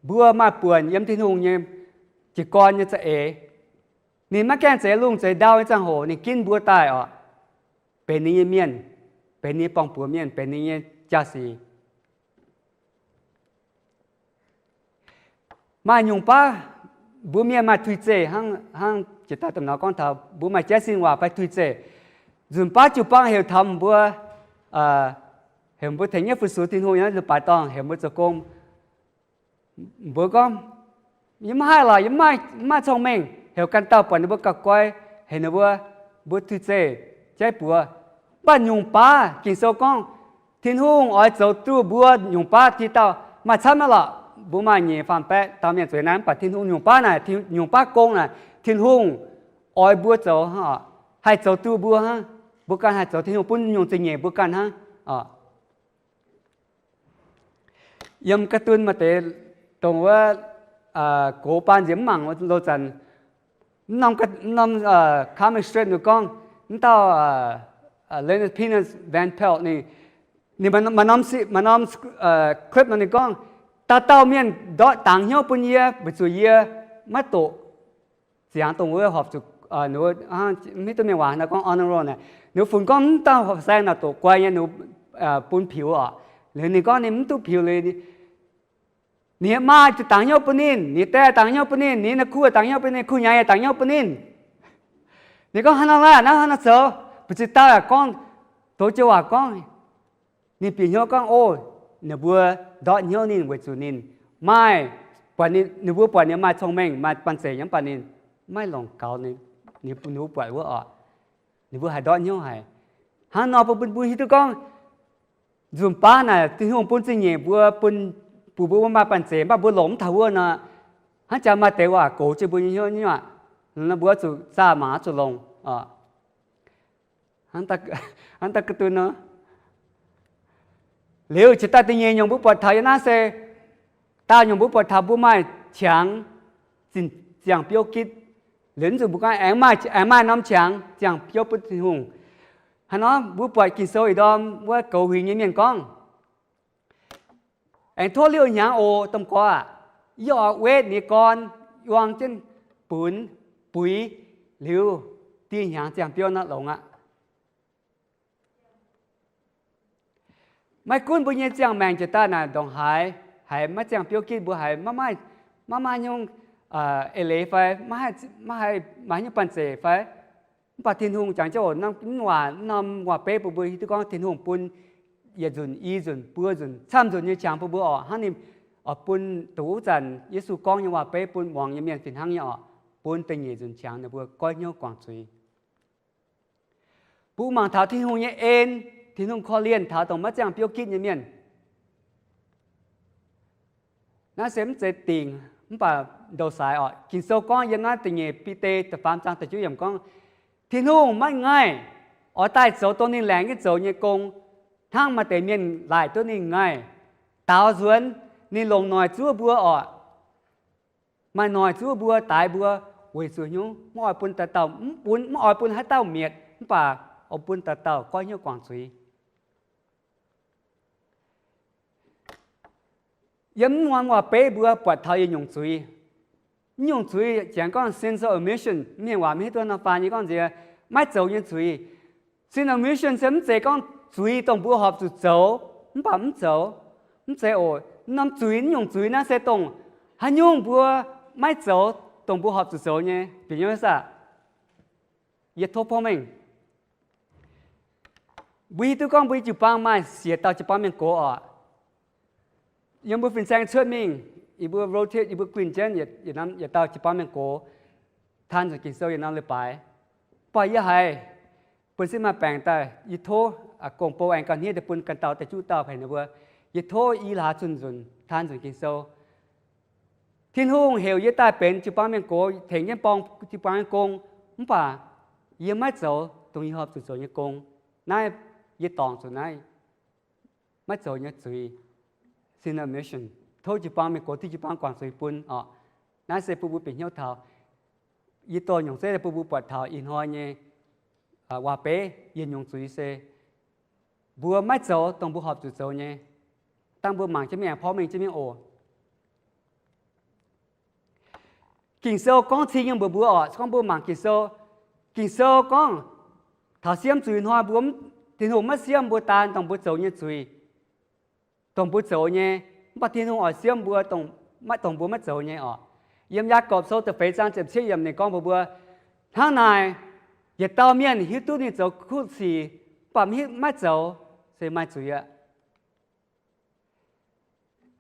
Mbuo maaih buonc yiem Tin-Hungh nyei jiez gorn nyei za'eix. Ninh maiv gaengh zeix lungh zeix ndau nyei ziangh hoc ninh ginv mbuo daaih orqc, benx ninh nyei mienh, benx ninh nyei borng-buoz mienh, benx ninh nyei jaa-sic. Maaih nyungc baav mbuo mienh maaih tuix zeih hnangv, hnangv jiex daaih domh nor gorngv taux mbuo maaih jaiv sin waac fai tuix zeih. Nzunc baav jiu-baang heuc taux mbuo, heuc mbuo tengx nyei fu-sux Tin-Hungh nyei leiz-baaix dorngh, heuc mbuo zoux gong. Mbuo gorngv, yie maiv haih lorqc, yie maiv maaih cong-mengh. Heuc ganh dauh buatc ninh mbuo gauh guai, heuc ninh mbuo, mbuo tuix zeih jaiv buoz. Mv baac nyungc baav Ging-Sou gorngv, Tin-Hungh oix zoux duqv mbuo nyungc baav ti dauh maaih camv nyei lorqc. Mbuo maaih nyeic faam baeqv dauh mienh zueiz naaiv, mv baac Tin-Hungh nyungc baav naaic, nyungc baav gong naaic, Tin-Hungh oix mbuo zoux hnangv, haih zoux duqv mbuo hnangv. Mbuo ganh haih zoux, Tin-Hungh bun nyungc zingh nyeic mbuo ganh hnangv. Yiem ga'dun maaih deix dongh wuov gox baan nziex mv mangc loz zanc, mv norm comic strip ninh gorngv, mv dauh Leonard Penis Van Pelt ninh, ninh maaih norm clip nor ninh gorngv, dauh dauh mienh ndortv dangx hnyouv bun yie weic zuqc yie maiv doqc ziangx dongh wuov horpc zuqc, mv hiuv duqv mienh waac nor gorngv honor roll naaic, ninh funx gorngv mv dauh horpc saeng naaic doqc guai nyei, ninh bun piux orqc. Liuz ninh gorngv ninh mv duqv piux liuz, ninh nyei maa dangx hnyouv bun ninh, ninh die dangx hnyouv bun ninh, ninh nyei kuv dangx hnyouv bun ninh, kuv nyei dangx hnyouv bun ninh. Ninh gorngv, hnangv nor laeh, naaiv hnangv nor zoux. Mbu'ziex dauh yaac gorngv, douz joux waac gorngv, ninh bieqc hnyouv gorngv, o, ninh mbuo ndortv hnyouv ninh weic zuqc ninh maaih, buatc ninh, ninh mbuo buatc ninh maaih cong-mengh, maaih banh zeic nyei, mv baac ninh maiv longc gaux ninh, ninh mbuo buatc wuov orqc. Ninh mbuo haiz ndortv hnyouv haic. Hnangv nor bun mbuo hiuv duqv gorngv, Nzunc baav naaic Tin-Hungh bun zingh nyeic mbuo, bun, bun mbuo maaih banh zeic, mv baac mbuo longc mv taux wuov nor, hnangv jaax maaih deix waac goux jienv mbuo nyei hnyouv nyei aqv. Mbuo oix zuqc zaah mangc, oix zuqc longc. Hnangv daaih ga'dunh nor, liuz jiex daaih da'nyeic nyungc mbuo buatc taux yiem naaiv se, daauh nyungc mbuo buatc taux mbuo maaih qangx ziangh biouv gitv. Liuz nzunc mbuo gorngv aengx maaih, aengx maaih norm qangx ziangh biouv bun Tin-Hungh. Haaix nor mbuo buatc Ging-Sou ih ndorm wuov goux huingx nyei mienh gorngv, aengx tov liouh hnyangx oc, domh gorx aac, yie oix wetv ninh nyei gorn, yuang jienv bunx, buix, liuz dieh hnyangx ziangh biouv nor longx aqv. Maiv gunv mbuo nyei ziangh maengc jiex daaih naaic ndongc haaix, haiz maiv ziangh biouv gitv, mbuo haiz maiv maaih, maiv maaih haaix nyungc eix leiz fai maiv haih, maiv haih maaih haaix nyungc banh zeic fai, mv baac Tin-Hungh jangx jienv oc, mv waac, mv norm waac-beiv bun mbuo hiuv duqv gorngv Tin-Hungh bun yietc nzunc, i nzunc, buo nzunc, camv nzunc nyei qangx bun mbuo oc. Hnangv ninh oix bun dongh wuov zanc Yesu gorngv nyei waac-beiv bun muangx nyei mienh fih hnangv nyei oc, bun da'nyeic nzunc qangx ninh mbuo goiv hnyouv guangc zuiz. Mbuo mangc taux Tin-Hungh nyei en, Tin-Hungh korv-lienh taux dongh maiv ziangh biouv gitv nyei mienh. Naaiv se mv zeiz dingc, mv baac ndouh saaix oc. Ging-Sou gorngv yiem naaiv da'nyeic Bide da'faam zaang da'juov yiemc gorngv, Tin-Hungh maiv ngaih oix daaih zoux dongh ninh laengz jienv zoux nyei gong, hnangv maaih deix mienh laaic duqv ninh ngaih, daaux nzuonx ninh longc noic zuov mbuo oc. Maaih noic zuov mbuo, daix mbuo, weic zuqc hnyouv maiv oix bun dauh dauh, mv bun, maiv oix bun haaix dauh mietc, mv baac oix bun dauh dauh goiv hnyouv guangc zuiz. Yiem mv norm waac-beiv mbuo buatc taux yietc nyungc zuiz. Mv nyungc zuiz janx gorngv sin of omission, mienh waac maiv hiuv duqv norm faan nyei gorngv nziex maiv zoux nyei zuiz. Sin of omission se mv zeiz gorngv zuiz dongh mbuo horpc zuqc zoux mv baac mv zoux, mv zeiz oc. Norm zuiz, mv nyungc zuiz naaiv se dongh haaix nyungc mbuo maiv zoux dongh mbuo horpc zuqc zoux nyei. Bieqc nyei saah? Yie tov porv mengh. Mbuo hiuv duqv gorngv mbuo nyei jiu-baang maaih siec dauh jiu-baang mienh gox oc. Yiem mbuo fin-saeng cuotv mingh, yie mbuo rotate, yie mbuo guinh jienv yietc dauh jiu-baang mienh gox taan nzunc Ging-Sou yietc norm leiz-baaix. Mv baac yie haiz buonv sieqv maaih baengc daaih, yie tov gong-bou aengx gauh hniev daaih bun ganh dauh daaih juqv dauh haic ninh mbuo. Yie tov i hlaax zunh nzunc taan nzunc Ging-Sou. Tin-Hungh heuc yie daaih benx jiu-baang mienh gox, tengx jienv borng jiu-baang nyei gong, mv baac yie maiv zoux dongh yie horpc zuqc zoux nyei gong. Naaiv yie dorngc zuqc naaiv maiv zoux nyei zuiz, sin of omission. Tov jiu-baang mienh gox, tov jiu-baang guangc zuiz bun oc. Naaiv se bun mbuo bieqc hnyouv taux. Yie dorh nyungc zeiv bun mbuo buatc taux ih hnoi nyei waac-beiv yietc nyungc zuiz se mbuo maiv zoux dongh mbuo horpc zuqc zoux nyei. Dangh mbuo mangc jienv mingh, porv mengh jienv mingh oc. Ging-Sou gorngv cing nyei mbuox mbuo oc, gorngv mbuo mangc Ging-Sou. Ging-Sou gorngv taux siemv zuiz hnoi mbuo, Tin-Hungh maiv siemv mbuo daan dongh mbuo zoux nyei zuiz, dongh mbuo zoux nyei, mv baac Tin-Hungh oix siemv mbuo dongh mbuo maiv zoux nyei oc. Yiem Yaagorpc Sou da'feix zaang ziepc cietv yiemc ninh gorngv mbuox mbuo, hnangv naaic, yietc dauh mienh hiuv duqv ninh zoux kuv sic, mv baac maiv zoux, se maaih zuiz aqv.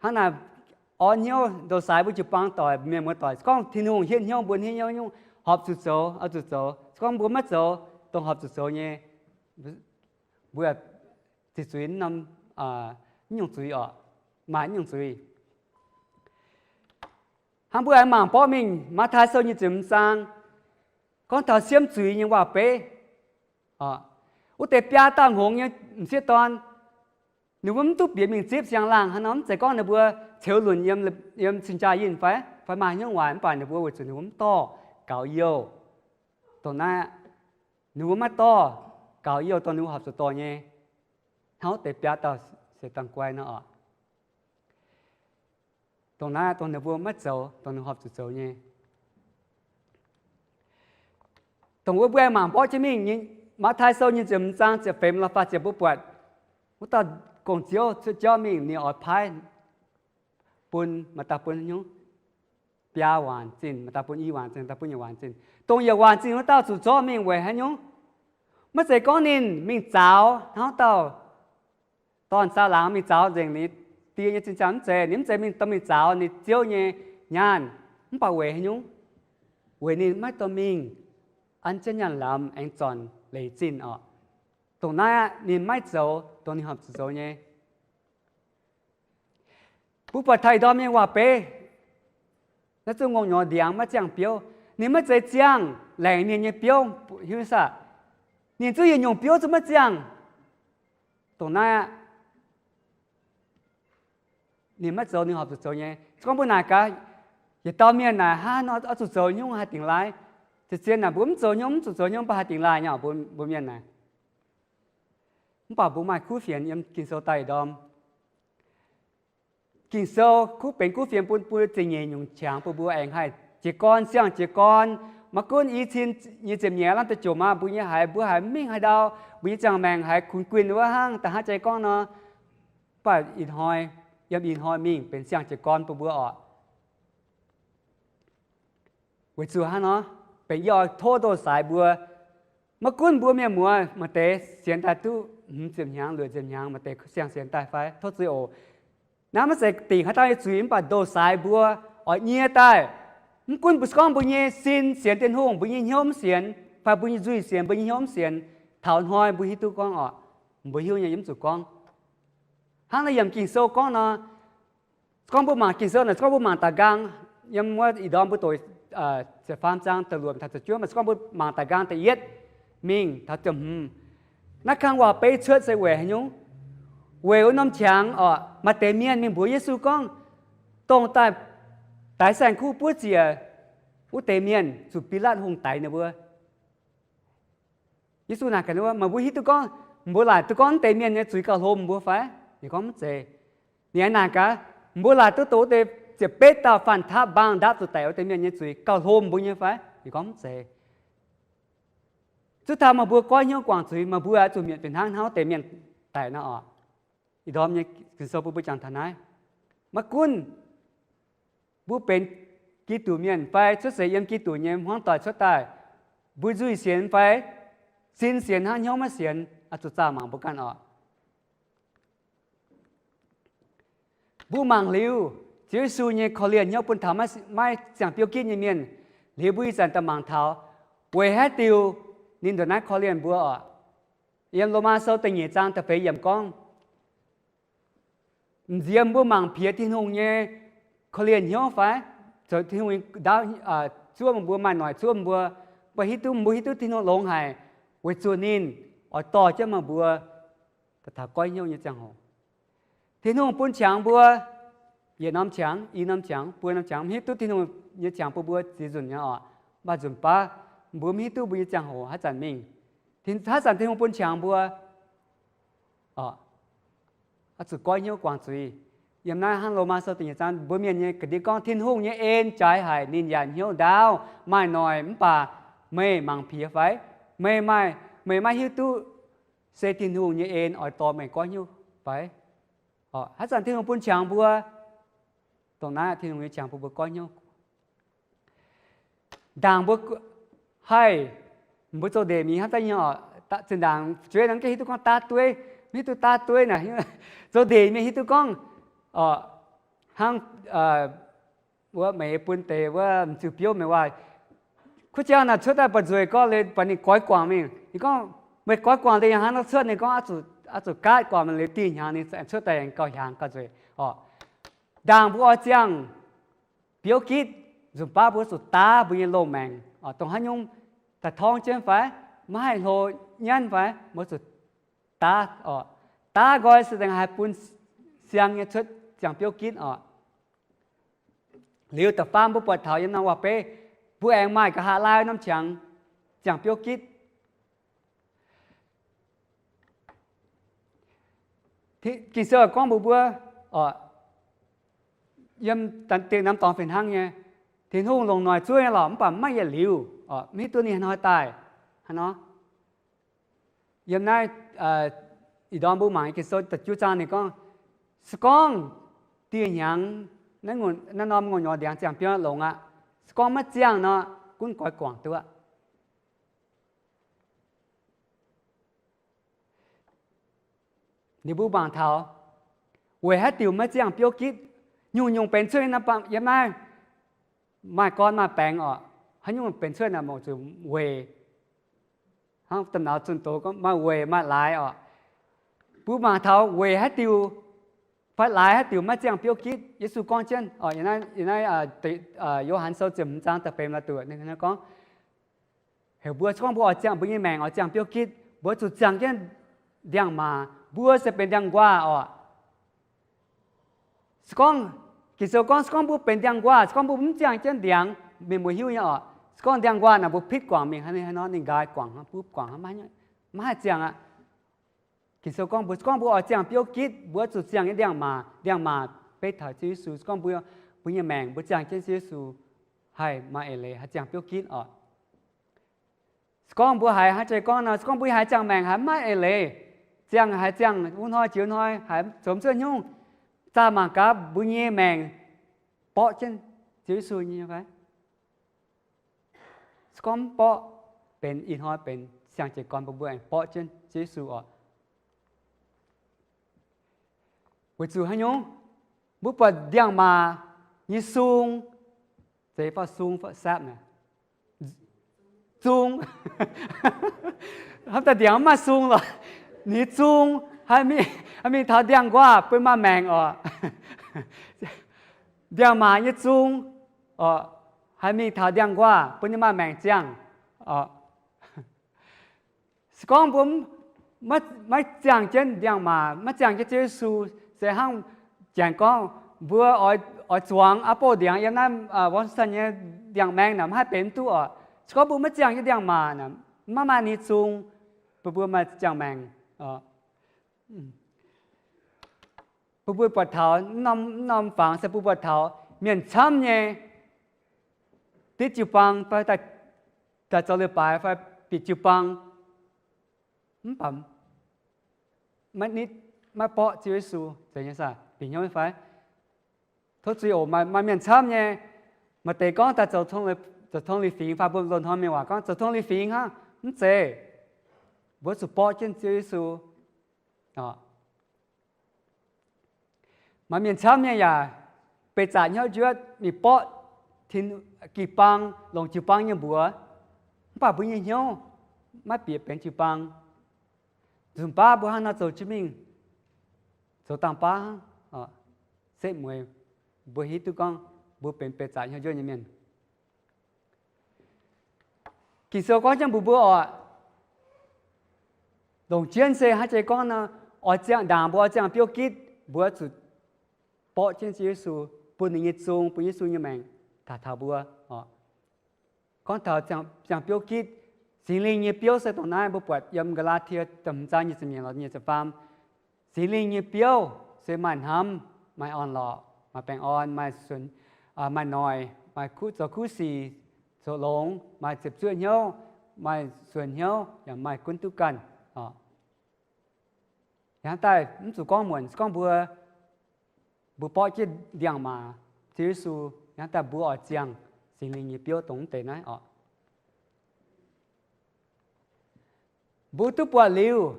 Hnangv naaic, orn hnyouv ndoh saaix mbuo jiu-baang doic, mienh muoz doic, gorngv Tin-Hungh hietv hnyouv mbuo, hietv hnyouv nyungc horpc zuqc zoux, oix zuqc zoux. Se gorngv mbuo maiv zoux dongh horpc zuqc zoux nyei, mbuo ziqc zuiz norm, nyungc zuiz oc, maaih nyungc zuiz. Hnangv mbuo aengx mangc borqv mingh Matv^taai Sou nyic ziepc hmz zaang, gorngv taux siemv zuiz nyei waac-beiv. Wuov deix biaa dauh hngongx nyei m'sieqv dorn, ninh mbuo mv duqv bieqc mingh zipv siang-laangh. Hnangv nor mv zeiz gorngv ninh mbuo ceux lunc yiem cing-jaa yinh fai, fai maaih hnyouv waaic, mv baac ninh mbuo weic zuqc ninh mbuo mv dorh gaux youh. Dongh naaiv, ninh mbuo maiv dorh gaux youh dongh ninh mbuo horpc zuqc dorh nyei. Hnangv wuov deix biaa dauh se dangh guai nor oc. Dongh naaiv dongh ninh mbuo maiv zoux dongh ninh horpc zuqc zoux nyei. Dongh wuov mbuo aengx mangc borqv jienv mingh, Matv^taai Sou nyic ziepc hmz zaang ziepc feix lorh faah ziepc mbuo buatc wuov dauh gong-ziouv cuotv jauv mingh, ninh oix paaiv bun, maaih dauh bun haaix nyungc? Biaa waanc zinh, maaih dauh bun i waanc zinh, maaih dauh bun yietc waanc zinh. Dongh yietc waanc zinh wuov dauh zuqc zorqv mingh weic haaix nyungc? Maiv zeiz gorngv ninh mingh zaux hnangv dauh dorn-saau laangz mingh zaux nzengc ninh die nyei zinh ziangh, mv zeiz. Ninh mv zeiz mingh, dorh mingh zaux ninh ziouv nyei nyaanh. Mv baac weic haaix nyungc? Weic ninh maiv dorh mingh an jienv nyaanh lamz aengx zornc leic zinh oc. Dongh naaiv aqv, ninh maiv zoux dongh ninh horpc zuqc zoux nyei. Mbuo buatc taux ih ndorm nyei waac-beiv, naaiv zungv ngongh nyorx ndiangx maiv ziangh biouv. Ninh maiv zeiz ziangh laengz mienh nyei biouv, hiuv saah? Ninh zungv yietc nyungc biouv zungv maiv ziangh. Dongh naaiv aqv. Ninh maiv zoux ninh horpc zuqc zoux nyei. Se gorngv mbuo naaic gaax, yietc dauh mienh naaic hnangv nor oix zuqc zoux nyungc haih dingc laaix. Zien-zien naaic mbuo mv zoux nyungc, mv zuqc zoux nyungc, mv baac haih dingc laaih nyei oc, mbuo mienh naaic. Mv baac mbuo maaih kuv fienx yiem Ging-Sou daaih ih ndorm. Ging-Sou kuv benx kuv fienx bun mbuo ziex nyeic nyungc qangx bun mbuo aengx haih jiez gorn, siang jiez gorn. Maiv gunv i cin nyei ziepc nyeic lamh deix jomc aqv, mbuo nyei haiz, mbuo haiz mingh haaix ndau, mbuo nyei ziangh maengc haiz kuinx-guinh wuov hnangv, da'hnangv jai gorngv nor. Mv baac ih hnoi, yiem ih hnoi mingh benx siang jiez gorn bun mbuo oc. Weic zuqc hnangv nor, benx yie oix tov ndo-saaix mbuo. Maiv gunv mbuo mienh muoz maaih deix sienx daaih duqv hmz ziepc hnyangx, luoqc ziepc hnyangx, maaih deix siang sienx daaih fai, tov zuiz oc. Naaiv maiv zeiz dingc haaix dauh nyei zuiz, mv baac ndo-saaix mbuo oix nyie daaih. Mv gunv mbuo se gorngv mbuo nyei sin sienx Tin-Hungh, mbuo nyei hnyouv mv sienx, fai mbuo nyei nzuih sienx, mbuo nyei hnyouv mv sienx, taux hnoi mbuo hiuv duqv gorngv oc. Mbuo hiuv nyei, yie mv zuqc gorngv. Hnangv naaiv yiem Ging-Sou gorngv nor, se gorngv mbuo mangc Ging-Sou naaic, se gorngv mbuo mangc daaih nqaang, yiem wuov ih ndorm mbuo doqc ziepc faam zaang da'luoqc taux ziepc juov, se gorngv mbuo mangc daaih nqaang da'yietv mingh taux ziepc hmz, naaiv kang waac-beiv cuotv se weic haaix nyungc? Weic wuov norm qangx oc, maaih deix mienh mingh mbuox Yesu gorngv, dongh daaih daix saeng-kuv buov ziec wuov deix mienh zuqc Bilaatv Hungh daix ninh mbuo. Yesu naaic gaax ninh mbuo, meih mbuo hiuv duqv gorngv, mbuo laaic duqv gorngv wuov deix mienh nyei zuiz gauh hlo mbuo fai? Ninh gorngv mv zeiz. Ninh aengx naaic gaax, mbuo laaic duqv dongh wuov deix ziepc betv dauh faanh taapv mbaang ndaapv zuqc daic wuov deix mienh nyei zuiz gauh hlo mbuo nyei fai? Ninh gorngv mv zeiz. Zuov taux meih mbuo goiv hnyouv guangc zuiz, meih mbuo oix zuqc mietc fih hnangv hnangv wuov deix mienh daic nor oc. Ih ndorm nyei Ging-Sou bun mbuo jangx taux naaiv. Maiv gunv mbuo benx Giduc mienh fai cuotv seix yiem Giduc nyei hmuangv doic cuotv daaih, mbuo nzuih sienx fai sin sienx hnangv hnyouv maiv sienx, oix zuqc zaah mangc mbuo ganh oc. Mbuo mangc liuz Ziouv Yesu nyei korv-lienh hnyouv bun taux maiv, maiv ziangh biouv gitv nyei mienh, liuz mbuo ih zanc daaih mangc taux weic haaix diuc ninh ndongc naaiv korv-lienh mbuo oc. Yiem Lomaa Sou da'nyeic zaang da'feix yiemc gorngv, m'nziex mbuo mangc piex Tin-Hungh nyei korv-lienh hnyouv fai? Zoux Tin-Hungh nyei ndaauv zuov meih mbuo, maaih noic zuov meih mbuo, mbuo hiuv duqv, mbuo hiuv duqv Tin-Hungh longx haic, weic zuqc ninh oix dorh jienv meih mbuo daaih taux goiv hnyouv nyei ziangh hoc. Tin-Hungh bun qangx mbuo, yietc norm qangx, i norm qangx, buo norm qangx, mv hiuv duqv Tin-Hungh nyei qangx bun mbuo ziex nzunc nyei oc. Mv baac nzunc baav mbuo mv hiuv duqv mbuo nyei ziangh hoc haaix zanc mingh. Haaix zanc Tin-Hungh bun qangx mbuo oc, oix zuqc goiv hnyouv guangc zuiz. Yiem naaiv hnangv Lomaa Sou da'nyeic zaang mbuo mienh nyei ga'ndiev gorngv, Tin-Hungh nyei en jaaix haic, ninh yaac hnyouv ndaauv, maaih noic, mv baac meih mangc piex fai? Meih maaih, meih maiv hiuv duqv se Tin-Hungh nyei en oix dorh meih goiv hnyouv fai? Haaix zanc Tin-Hungh bun qangx mbuo, dongh naaiv Tin-Hungh nyei qangx bun mbuo goiv hnyouv. Ndaangc mbuo haih, mbuo zoux ndeic mienh hnangv daaih nyei oc, zinh ndaangc fu'jueiv naaiv mv gaengh hiuv duqv gorngv daav dueiv, mv hiuv duqv daav dueiv naaic, zoux ndeic mienh hiuv duqv gorngv, hnangv wuov meih bun deix wuov m'nziu biouv meih waac, kuv jang naaic cuotv daaih buatc nzueic gorngv liuz buatc ninh goix guangc mingh. Ninh gorngv, meih goix guangc liuz yangh hnangv nor cuotv, ninh gorngv oix zuqc gaatv guangc mingh liuz dieh hnyangx ninh cuotv daaih aengx gauh hiaangx gauh nzueic oc. Ndaangc mbuo oix ziangh biouv gitv, nzunc baav mbuo zuqc daav mbuo nyei loz maengc oc. Dongh haaix nyungc daaih torngv jienv fai, maiv haih hlo nyanv fai, mbuo zuqc daav oc. Daav nqoi se da'faanh haih bun siang nyei cuotv ziangh biouv gitv oc. Liuz da'faam mbuo buatc taux yiem norm waac-beiv, mbuo aengx maaih nqa'haav laai norm qangx ziangh biouv gitv. Ging-Sou gorngv mbuox mbuo, yiem diex norm dorngx fih hnangv nyei, Tin-Hungh longc noic zuov nyei lorqc, mv baac maiv yietc liuz, mv hiuv duqv ninh hnoi daaih hnangv nor. Yiem naaiv ih ndorm mbuo mangc Ging-Sou da'juov zaang ninh gorngv, se gorngv dieh hnyangx naaiv norm ngongh nyorx ndiangx ziangh biouv longx aqv. Se gorngv maiv ziangh nor, gunv goix guangc duqv aqv. Ninh mbuo mangc taux weic haaix diuc maiv ziangh biouv gitv. Nyungc-nyungc benx cuotv yiem naaiv, maaih gorn maaih baengx oc. Haaix nyungc benx cuotv naaic mouc zuqc weic, hnangv damh nauz zunh doz gorngv maaih weic maaih laaix oc. Mbuo mangc taux weic haaix diuc Fai laaix haaix diuc maiv ziangh biouv gitv? Yesu gorngv jienv, naaiv Yo^han Sou ziepc hmz zaang da'feix la'duqv ninh gorngv, heuc mbuo, se gorngv mbuo oix ziangh, mbuo nyei maengc oix ziangh biouv gitv, mbuo zuqc ziangh jienv ndiangx-maac. Mbuo se benx ndiangx-nquaah oc. Se gorngv, Ging-Sou gorngv, se gorngv mbuo benx ndiangx-nquaah, se gorngv mbuo mv ziangh jienv ndiangx, mienh muoz hiuv nyei oc, se gorngv ndiangx-nquaah naaic mbuo pitv guangc mingh, haaix nor ninh nqaai guangc, buv guangc, maiv haih ziangh aqv. Ging-Sou gorngv mbuo, se gorngv mbuo oix ziangh biouv gitv, mbuo zuqc ziangh jienv ndiangx-maac. Ndiangx-maac beiv taux Ziouv Yesu. Se gorngv mbuo, mbuo nyei maengc mbuo ziangh jienv Ziouv Yesu, haih maaih eix leiz haih ziangh biouv gitv oc. Se gorngv mbuo haiz hnangv jiex gorngv nor, se gorngv mbuo haiz ziangh maengc haiz maiv maaih eix leiz, ziangh haiz ziangh wuov hnoi jiex wuov hnoi, haiz zoux mv cuotv nyungc, zaah mangc gaax mbuo nyei maengc borqv jienv Ziouv Yesu nyei fai? Se gorngv mv borqv, benx ih hnoi benx siang-jiez gorn bun mbuo aengx borqv jienv Ziouv Yesu oc. Weic zuqc haaix nyungc? Mbuo buatc ndiangx-maac nyei sung, zeiz fai sung fai sapv naaic, zung. Hnamv daaih ndiangx mv maaih sung lorqc, ninh zung haih mingh taux ndiangx-nquaah bun maaih maengc oc. Ndiangx-maac nyei zung oc, haih mingh taux ndiangx-nquaah bun ninh maaih maengc ziangh oc. Se gorngv mbuo maiv ziangh jienv ndiangx-maac, maiv ziangh jienv Ziouv Yesu, se hnangv janx gorngv mbuo oix zuangx aqv, bouh ndiangx yiem naaiv Washington nyei ndiangx-maeng naaic maiv haih benx mv duqv oc. Se gorngv mbuo maiv ziangh jienv ndiangx-maac, maiv maaih ninh zung, bun mbuo maaih ziangh maengc. Bun mbuo buatc taux mv norm fangx se bun buatc taux mienh camv nyei div jiu-baang fai daaih zoux leiz-baaix fai bieqc jiu-baang, mv baac maiv nitv, maiv borqv Ziouv Yesu, zeiz nyei saah? Bieqc hnyouv nyei fai? Tov zuiz oc, maaih mienh camv nyei, maaih deix gorngv daaih zoux tong li fingx fai mbuo loz-hnoi mienh waac gorngv zoux tong li fingx hnangv. Mv zeiz. Mbuo zuqc borqv jienv Ziouv Yesu. Maaih mienh camv nyei yaac beih zaqc hnyouv njuotv mingh borqv jiu-baang, longc jiu-baang nyei mbuox, mv baac mbuo nyei hnyouv maiv bieqc benx jiu-baang. Nzunc baav mbuo hnangv nor zoux jienv mingh, zoux dangh baav hnangv, setv mueiz, mbuo hiuv duqv gorngv mbuo benx beih zaqc hnyouv njuotv nyei mienh. Ging-Sou gorngv jienv mbuox mbuo oc, longc jienv se hnangv jiex gorngv nor, oix ziangh ndaangc mbuo oix ziangh biouv gitv, mbuo zuqc borqv jienv Ziouv Yesu, bun ninh nyei zung, bun Yesu nyei maengc taux taux mbuo. Gorngv taux ziangh biouv gitv, Singx Lingh nyei biouv se dongh naaiv mbuo buatc yiem Gaa^laa^tie da'hmz zaang nyic ziepc nyeic lorz nyic ziepc faam. Singx Lingh nyei biouv se maaih hnamv, maaih orn-lorqc, maaih baengh orn, maaih, maaih noic, maaih kuv zoux kuv sic, zoux longx, maaih ziepc zuoqv hnyouv, maaih suonc hnyouv, yaac maaih gunv duqv ganh. Hnangv daaih mv zuqc gorngv muonc, se gorngv mbuo, mbuo borqv jienv ndiangx-maac Ziouv Yesu, hnangv daaih mbuo oix ziangh Singx Lingh nyei biouv dongh mv deix naaiv oc. Mbuo duqv buatc liuz,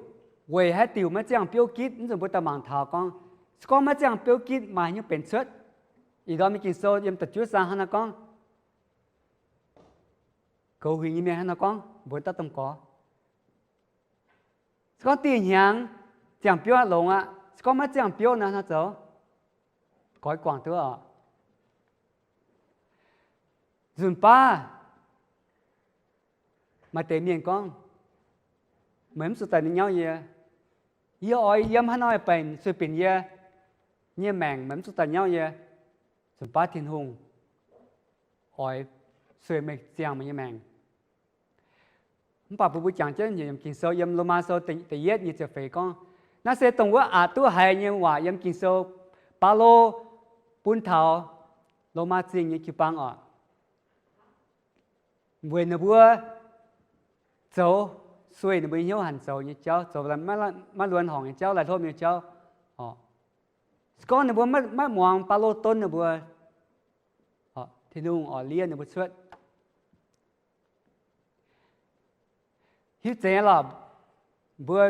weic haaix diuc maiv ziangh biouv gitv? Mv nzunc mbuo daaih mangc taux gorngv, se gorngv maiv ziangh biouv gitv maaih haaix nyungc benx cuotv? Ih ndorm nyei Ging-Sou yiem da'juov zaang hnangv naaiv gorngv, goux huingx nyei mienh hnangv naaiv gorngv mbuox daaih domh gorx, se gorngv dieh hnyangx ziangh biouv longx aqv, se gorngv maiv ziangh biouv naaiv hnangv zoux, goix guangc duqv oc. Nzunc baav maaih deix mienh gorngv, meih mv zuqc daaih nyauv yie. Yie oix yiem haaix nor baengc sueih binc yie nyei maengc, meih mv zuqc daaih nyauv yie. Nzunc baav Tin-Hungh oix sueih meih ziangh meih nyei maengc. Mv baac mbuo mbuo jangx jienv Ging-Sou yiem Lomaa Sou da'yietv nyei ziepc feix gorngv, naaiv se dongh wuov aqc duqv haiz nyei waac yiem Ging-Sou, Baulo bun taux Lomaa Zingh nyei jiu-baang oc, weic ninh mbuo zoux sueih ninh mbuo nyei hnyouv hanc zoux nyei jauv, zoux maiv luonx horngc nyei jauv, laih hlopv nyei jauv. Se gorngv ninh mbuo maiv muangx Baulo donv ninh mbuo, Tin-Hungh oix liev ninh mbuo cuotv. Hiuv zeiz lorqc, mbuo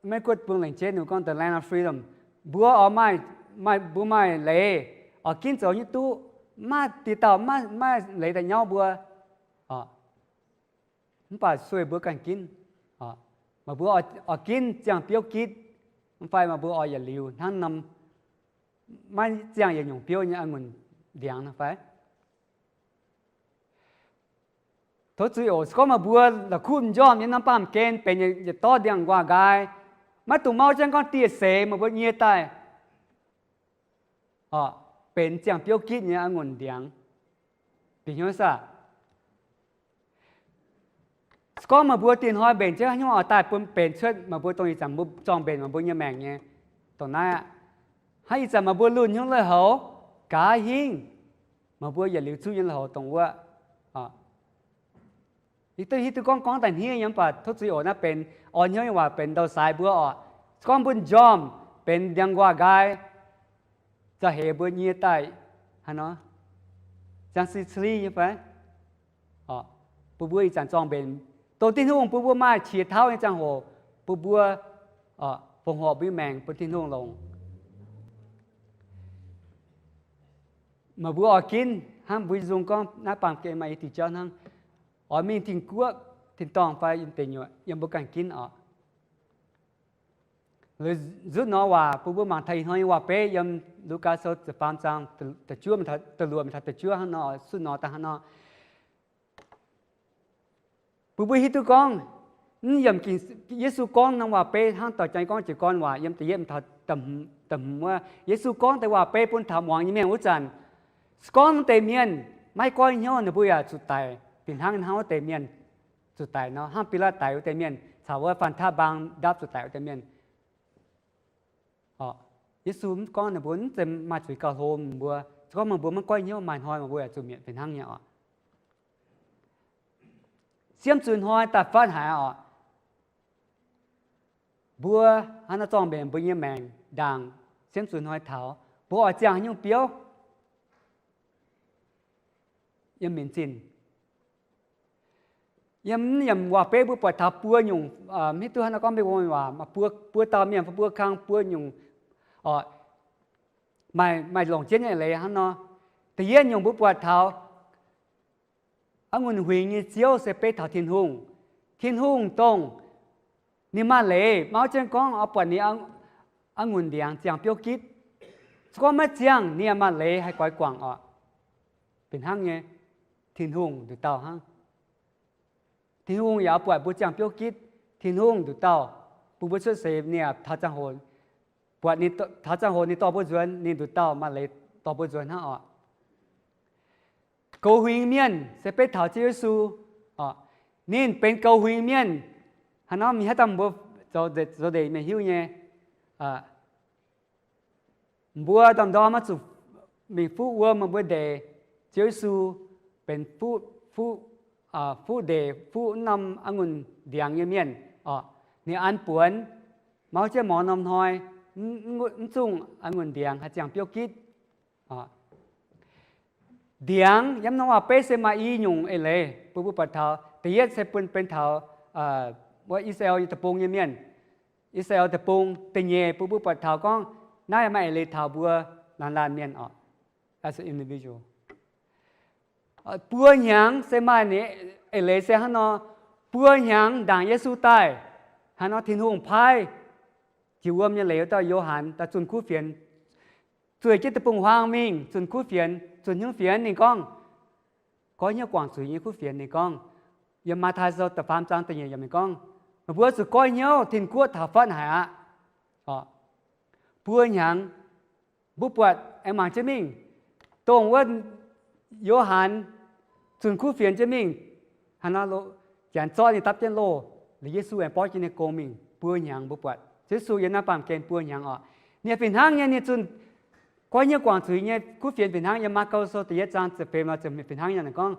Meiv Guoqv bung lengc jeiv ninh gorngv the land of freedom. Mbuo oix maaih, mbuo maaih leiz oix ginv zoux nyei duqv, maiv deix dauh maiv leiz daaih nyauv mbuo. Mv baac sueih mbuo ganh ginv. Maaih mbuo oix ginv ziangh biouv gitv, mv fai maaih mbuo oix yietc liuz hnangv norm maiv ziangh yietc nyungc biouv nyei a'ngunc ndiangx nor fai? Tov zuiz oc. Se gorngv meih mbuo la'kuqv m'njormh nyei norm baamh gen benx yietc dorv ndiangx-nquaah nqaai, maiv dungx mauv jienv gorngv dieh seix meih mbuo nyie daaih benx ziangh biouv gitv nyei a'ngunc ndiangx. Bieqc hnyouv saah? Se gorngv meih mbuo dinh hnoi mbenc jienv haaix nyungc oix daaih bun benx cuotv meih mbuo dongh ih zanc mbuo zorng mbenc meih mbuo nyei maengc nyei, dongh naaiv aqv. Hnangv ih zanc meih mbuo lunh hnyouv lui-houx, gaax hingv meih mbuo yietc liuz zuqv nyei lui-houx dongh wuov. Yie duqv hiuv duqv gorngv gorngv daaih hniev nyei, mv baac tov zuiz oc, naaiv benx orn hnyouv nyei waac benx ndau-saaix mbuo oc. Se gorngv mbuo m'njormh benx ndiangx-nquaah nqaai, za'heix mbuo nyie daaih haaix nor, ziangh si cili nyei fai? Bun mbuo ih zanc zorng mbenc, dongh Tin-Hungh bun mbuo maaih qiex tauv nyei ziangh hoc, bun mbuo fongc horc mbuo nyei maengc bun Tin-Hungh longc. Meih mbuo oix ginv hnangv mbuo nzung gorngv naaiv baamh gen maaih i diuh jauv hnangv, oix mingh Tin-Guoqv tin-dorngh fai deic nyuoqc, yiem mbuo ganh ginv oc. Nzutv nor waac bun mbuo mangc taux ih hnoi nyei waac-beiv yiem Lugaa Sou ziepc faam zaang da'juov, da'luoqc mingh taux da'juov hnangv nor, suv nor daaih hnangv nor. Bun mbuo hiuv duqv gorngv, mv yiemc Yesu gorngv norm waac-beiv hnangv dorh jangx gorngv jiez gorn waac yiem da'yietv mingh taux da'hmz wuov, Yesu gorngv deix waac-beiv bun taux muangx nyei mienh wuov zanc, se gorngv wuov deix mienh maiv goiv hnyouv, ninh mbuo yaac zuqc daic fih hnangv, hnangv wuov deix mienh zuqc daic nor, hnangv Bilaatv daic wuov deix mienh caux wuov Faanh Taqv Mbaang ndapv zuqc daic wuov deix mienh. Yesu mv gorngv ninh mbuo mv zeiz maaih zuiz gauh hlo mbuo, se gorngv meih mbuo maiv goiv hnyouv, maaih hnoi meih mbuo yaac zuqc mietc fih hnangv nyei oc. Siemv zuiz hnoi daaih fatv haic oc. Mbuo hnangv naaiv zorng mbenc mbuo nyei maengc ndaangc siemv zuiz hnoi taux, mbuo oix ziangh haaix nyungc biouv yiem minc zinh? Yiem, yiem waac-beiv mbuo buatc taux buo nyungc, mv hiuv duqv hnangv naaiv gorngv mbuo waac, buo, buo dauh mienh fai buo kang buo nyungc, maaih, maaih longc jienv nyei eix leiz hnangv nor. Da'yietv nyungc mbuo buatc taux a'ngunc huingx nyei ziouv se beiv taux Tin-Hungh. Tin-Hungh dongh ninh maaih leiz mauv jienv gorngv oix buatc ninh a'ngunc ndiangx ziangh biouv gitv. Se gorngv maiv ziangh, ninh yaac maaih leiz haih goix guangc oc. Fih hnangv nyei, Tin-Hungh nduqc dauh hnangv. Tin-Hungh yaac oix buatc mbuo ziangh biouv gitv. Tin-Hungh nduqc dauh bun mbuo cuotv seix, ninh yaac taux ziangh hoc, buatc ninh, taux ziangh hoc ninh dorh mbuo nzuonx, ninh nduqc dauh maaih leiz dorh mbuo nzuonx hnangv oc. Goux huingx mienh se beiv taux Ziouv Yesu. Ninh benx goux huingx mienh. Haaix norm mienh haaix dauh mbuo zoux ndeic mienh hiuv nyei, mbuo ndorm-ndorm maiv zuqc mingh fuqv wuom, mbuo ndeic Ziouv Yesu benx fuqv, fuqv ndeic, fuqv norm a'ngunc ndiangx nyei mienh oc. Ninh an buonx, mauv jienv morz norm hnoi, mv zungh a'ngunc ndiangx haih ziangh biouv gitv. Ndiangx yiem norm waac-beiv se maaih i nyungc eix leiz bun mbuo buatc taux. Da'yietv se bun benx taux wuov I^saa^laa^en nyei deic-bung nyei mienh. I^saa^laa^en deic-bung. Da'nyeic bun mbuo buatc taux gorngv naaiv maaih eix leiz taux mbuo laanh laanh mienh oc, as an individual. Buo hnyangx se maaih ninh eix leiz se hnangv nor, buo hnyangx ndaangc Yesu daaih, haaix nor Tin-Hungh paaiv jiex wuom nyei leiz wuov dauh Yo^han daaih zunh kuv fienx, zueih jienv deic-bung-huaang mingh zunh kuv fienx, zunh hnyouv fienx. Ninh gorngv, goiv hnyouv guangc zuiz nyei kuv fienx. Ninh gorngv, yiem Matv^tai Sou da'faam zaang da'nyeic yiemc ninh gorngv, meih mbuo zuqc goiv hnyouv, Tin-Guoqv taux fatv haic aqv. Buo hnyangx mbuo buatc aengx mangc jienv mingh, dongh wuov Yo^han zunh kuv fienx jienv mingh, haaix nor, Janx zorqv ninh dapv jienv loh, liuz Yesu aengx borqv jienv ninh gong mingh. Buo hnyangx mbuo buatc Yesu yiem naaiv baamh gen buo hnyangx oc. Ninh fih hnangv nyei, ninh zunh goiv hnyouv guangc zuiz nyei kuv fienx fih hnangv. Yiem Maakau Sou da'yietv zaang ziepc feix nor, fih hnangv nyei ninh gorngv,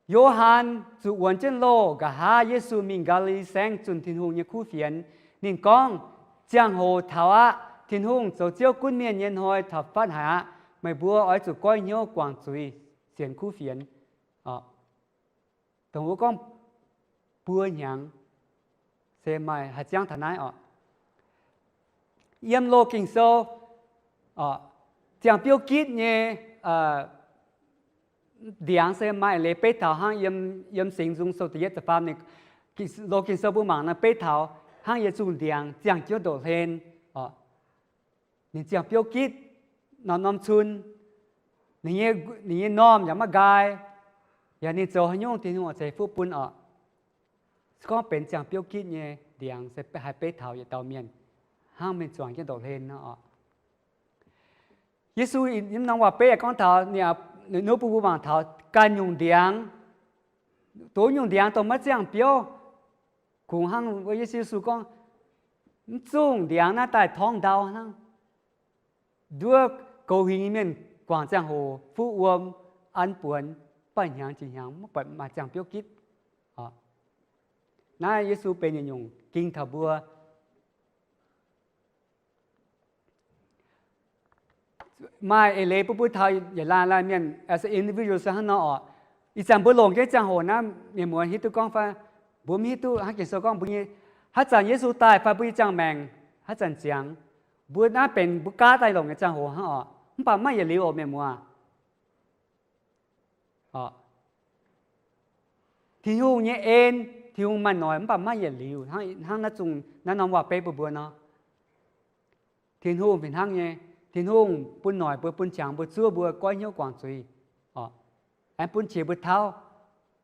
Yo^han zuqc wuonx jienv loh, nqa'haav Yesu mingh Gaa^li^li Saengv zunh Tin-Hungh nyei kuv fienx. Ninh gorngv, ziangh hoc taux aqv. Tin-Hungh zoux Ziouv gunv mienh nyei hnoi taux fatv haic aqv. Meih mbuo oix zuqc goiv hnyouv guangc zuiz, sienx kuv fienx. Dongh wuov gorngv buo hnyangx se maaih haih ziangv taux naaiv oc. Yiem Loz-Ging Sou, ziangh biouv gitv nyei ndiangx se maaih leiz beiv taux hnangv yiem Singx Nzung Sou da'yietv ziepc faam, Loz-Ging Sou mbuo mangc nor beiv taux hnangv yiem zungh ndiangx ziangh jienv ndoqc hlen. Ninh ziangh biouv gitv, norm-norm cun, ninh nyei normh yaac maiv nqaai, yaac ninh zoux haaix nyungc Tin-Hungh oix ceix fuqv bun oc. Se gorngv benx ziangh biouv gitv nyei ndiangx se haih beiv taux yietc dauh mienh hnangv mienh zuangx jienv ndopv-hlen nor oc. Yesu yiem norm waac-beiv yaac gorngv taux, ninh nuv bun mbuo mangc taux ganh nyungc ndiangx, dongh nyungc ndiangx dongh maiv ziangh biouv, kungx hnangv Yesu gorngv, mv zungh ndiangx naaiv daaih torngv ndau hnangv. Nduov goux huingx nyei mienh guangc ziangh hoc fuqv wuom an buonx, baih hnyangx jiex hnyangx mv buatc maaih ziangh biouv gitv. Naaiv Yesu benx yietc nyungc ging taux mbuo maaih eix leiz bun mbuo taux yietc laanh laanh mienh as an individual se hnangv nor oc. Ih zanc mbuo longc jienv ziangh hoc naaiv, mienh muoz hiuv duqv gorngv fai mbuo mv hiuv duqv hnangv Ging-Sou gorngv mbuo nyei, haaix zanc Yesu daaih fai mbuo nyei ziangh maengc haaix zanc ziangx, mbuo naaiv benx mbuo gaav daaih longc nyei ziangh hoc hnangv oc. Mv baac maiv yietc liuz oc mienh muoz. Tin-Hungh nyei en, Tin-Hungh maaih noic mv baac maiv yietc liuz hnangv naaiv zungh naaiv norm waac-beiv bun mbuo nor. Tin-Hungh fih hnangv nyei, Tin-Hungh bun noic mbuo, bun qangx mbuo, zuov mbuo goiv hnyouv guangc zuiz, aengx bun qiex mbuo tauv.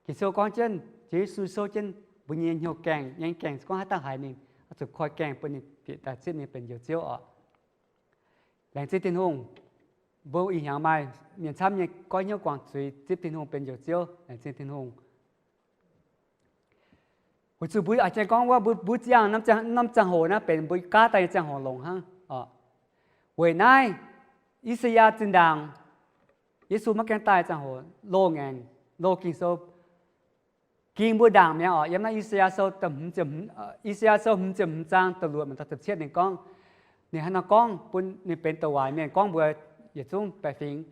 Ging-Sou gorngv jienv, Ziouv Yesu souv jienv mbuo nyei hnyouv gaengh, nyei gaengh gorngv haaix dauh haiz ninh, oix zuqc koi gaengh bun ninh bieqc daaih zipv ninh benx Njoux Ziouv oc. Laengz zingh Tin-Hungh, mbuo ih hnyangx maaih mienh camv nyei goiv hnyouv guangc zuiz zipv Tin-Hungh benx Njoux Ziouv. Laengz zingh Tin-Hungh. Weic zuqc mbuo a'jang gorngv wuov, mbuo, mbuo ziangh norm ziangh hoc naaiv benx mbuo gaav daaih nyei ziangh hoc longx hnangv. Weic naaiv, I^saa^yaa zinh ndaangc, Yesu maiv gaengh daaih ziangh hoc, loz-ngaengc, loz Ging-Sou ging mbuo ndaangc mi'aqv oc. Yiem naaiv I^saa^yaa Sou, I^saa^yaa Sou hmz ziepc hmz zaang da'luoqc mingh taux da'cietv ninh gorngv, ninh hnangv nor gorngv bun ninh benx douc waaic mienh gorngv mbuox yietc zungv baeqc fingx,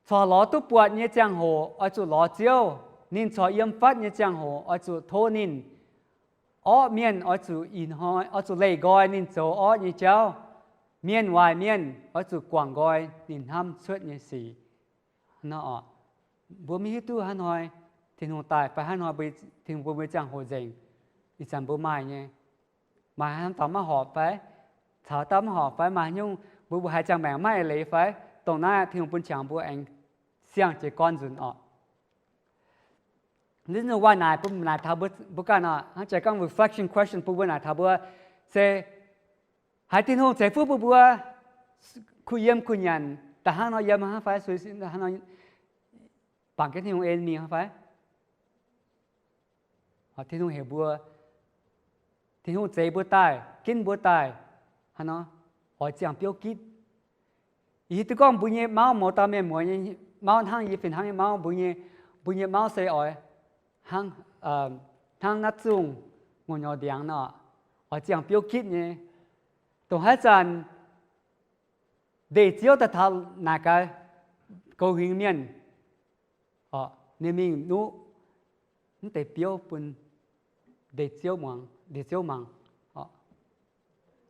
corc lorz duqv buatc nyei ziangh hoc oix zuqc lorz Ziouv. Ninh corc yiem fatv nyei ziangh hoc oix zuqc tov ninh. Orqv mienh oix zuqc ih hnoi, oix zuqc leih nqoi ninh zoux orqv nyei jauv. Mienh waaic mienh oix zuqc guangc nqoi ninh hnamv cuotv nyei sic. Mbuo maiv hiuv duqv haaix hnoi Tin-Hungh daaih fai haaix hnoi Tin-Hungh bun mbuo ziangh hoc nzengc. Ih zanc mbuo maaih nyei, maaih haaix dauh maiv horpc fai, caux dauh maiv horpc fai, maaih haaix nyungc mbuo, mbuo haiz ziangh maengc maiv eix leiz fai, dongh naaiv Tin-Hungh bun qangx mbuo aengx siang-jiez gorn nzunc oc. Naaiv nyungc waac naaic bun naaic taux mbuo ganh oc. Hnangv jiex gorngv reflection question bun mbuo naaic taux mbuo se, haiz Tin-Hungh ceix fuqv bun mbuo kuh yiem kuh nyanc da'hnangv nor yiem hnangv fai, bangc jienv Tin-Hungh en mingh hnangv fai? Tin-Hungh heuc mbuo, Tin-Hungh zeix mbuo daaih, ginv mbuo daaih, hnangv nor, oix ziangh biouv gitv. Yie hiuv duqv gorngv mbuo nyei mauv, mouz dauh mienh muoz nyei mauv hnangv yie fih hnangv nyei mauv, mbuo nyei, mbuo nyei mauv se oix hnangv, hnangv naaiv zungh ngongh nyorx ndiangx nor, oix ziangh biouv gitv nyei. Dongh haaix zanc ndeic ziouv daaih taux naaic gaax, goux huingx mienh, ninh mingh nuqv mv deix biouv bun ndeic ziouv muangx, ndeic ziouv mangc.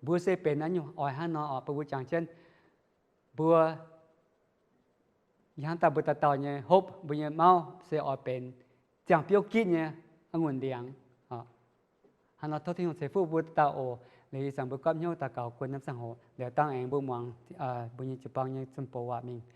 Mbuo se benx naaiv nyungc oix hnangv nor oc, bun mbuo jangx jienv mbuo, ih hnamv daaih mbuo dauh dauh nyei hope, mbuo nyei mauv se oix benx ziangh biouv gitv nyei a'ngunc ndiangx. Hnangv nor tov Tin-Hungh ceix fuqv mbuo dauh dauh oc. Liuz ih zanc mbuo gapv hnyouv daux gaux guon norm ziangh hoc, liuz dangh aengx mbuo muangx mbuo nyei jiu-baang nyei zunv bouc waac mingh.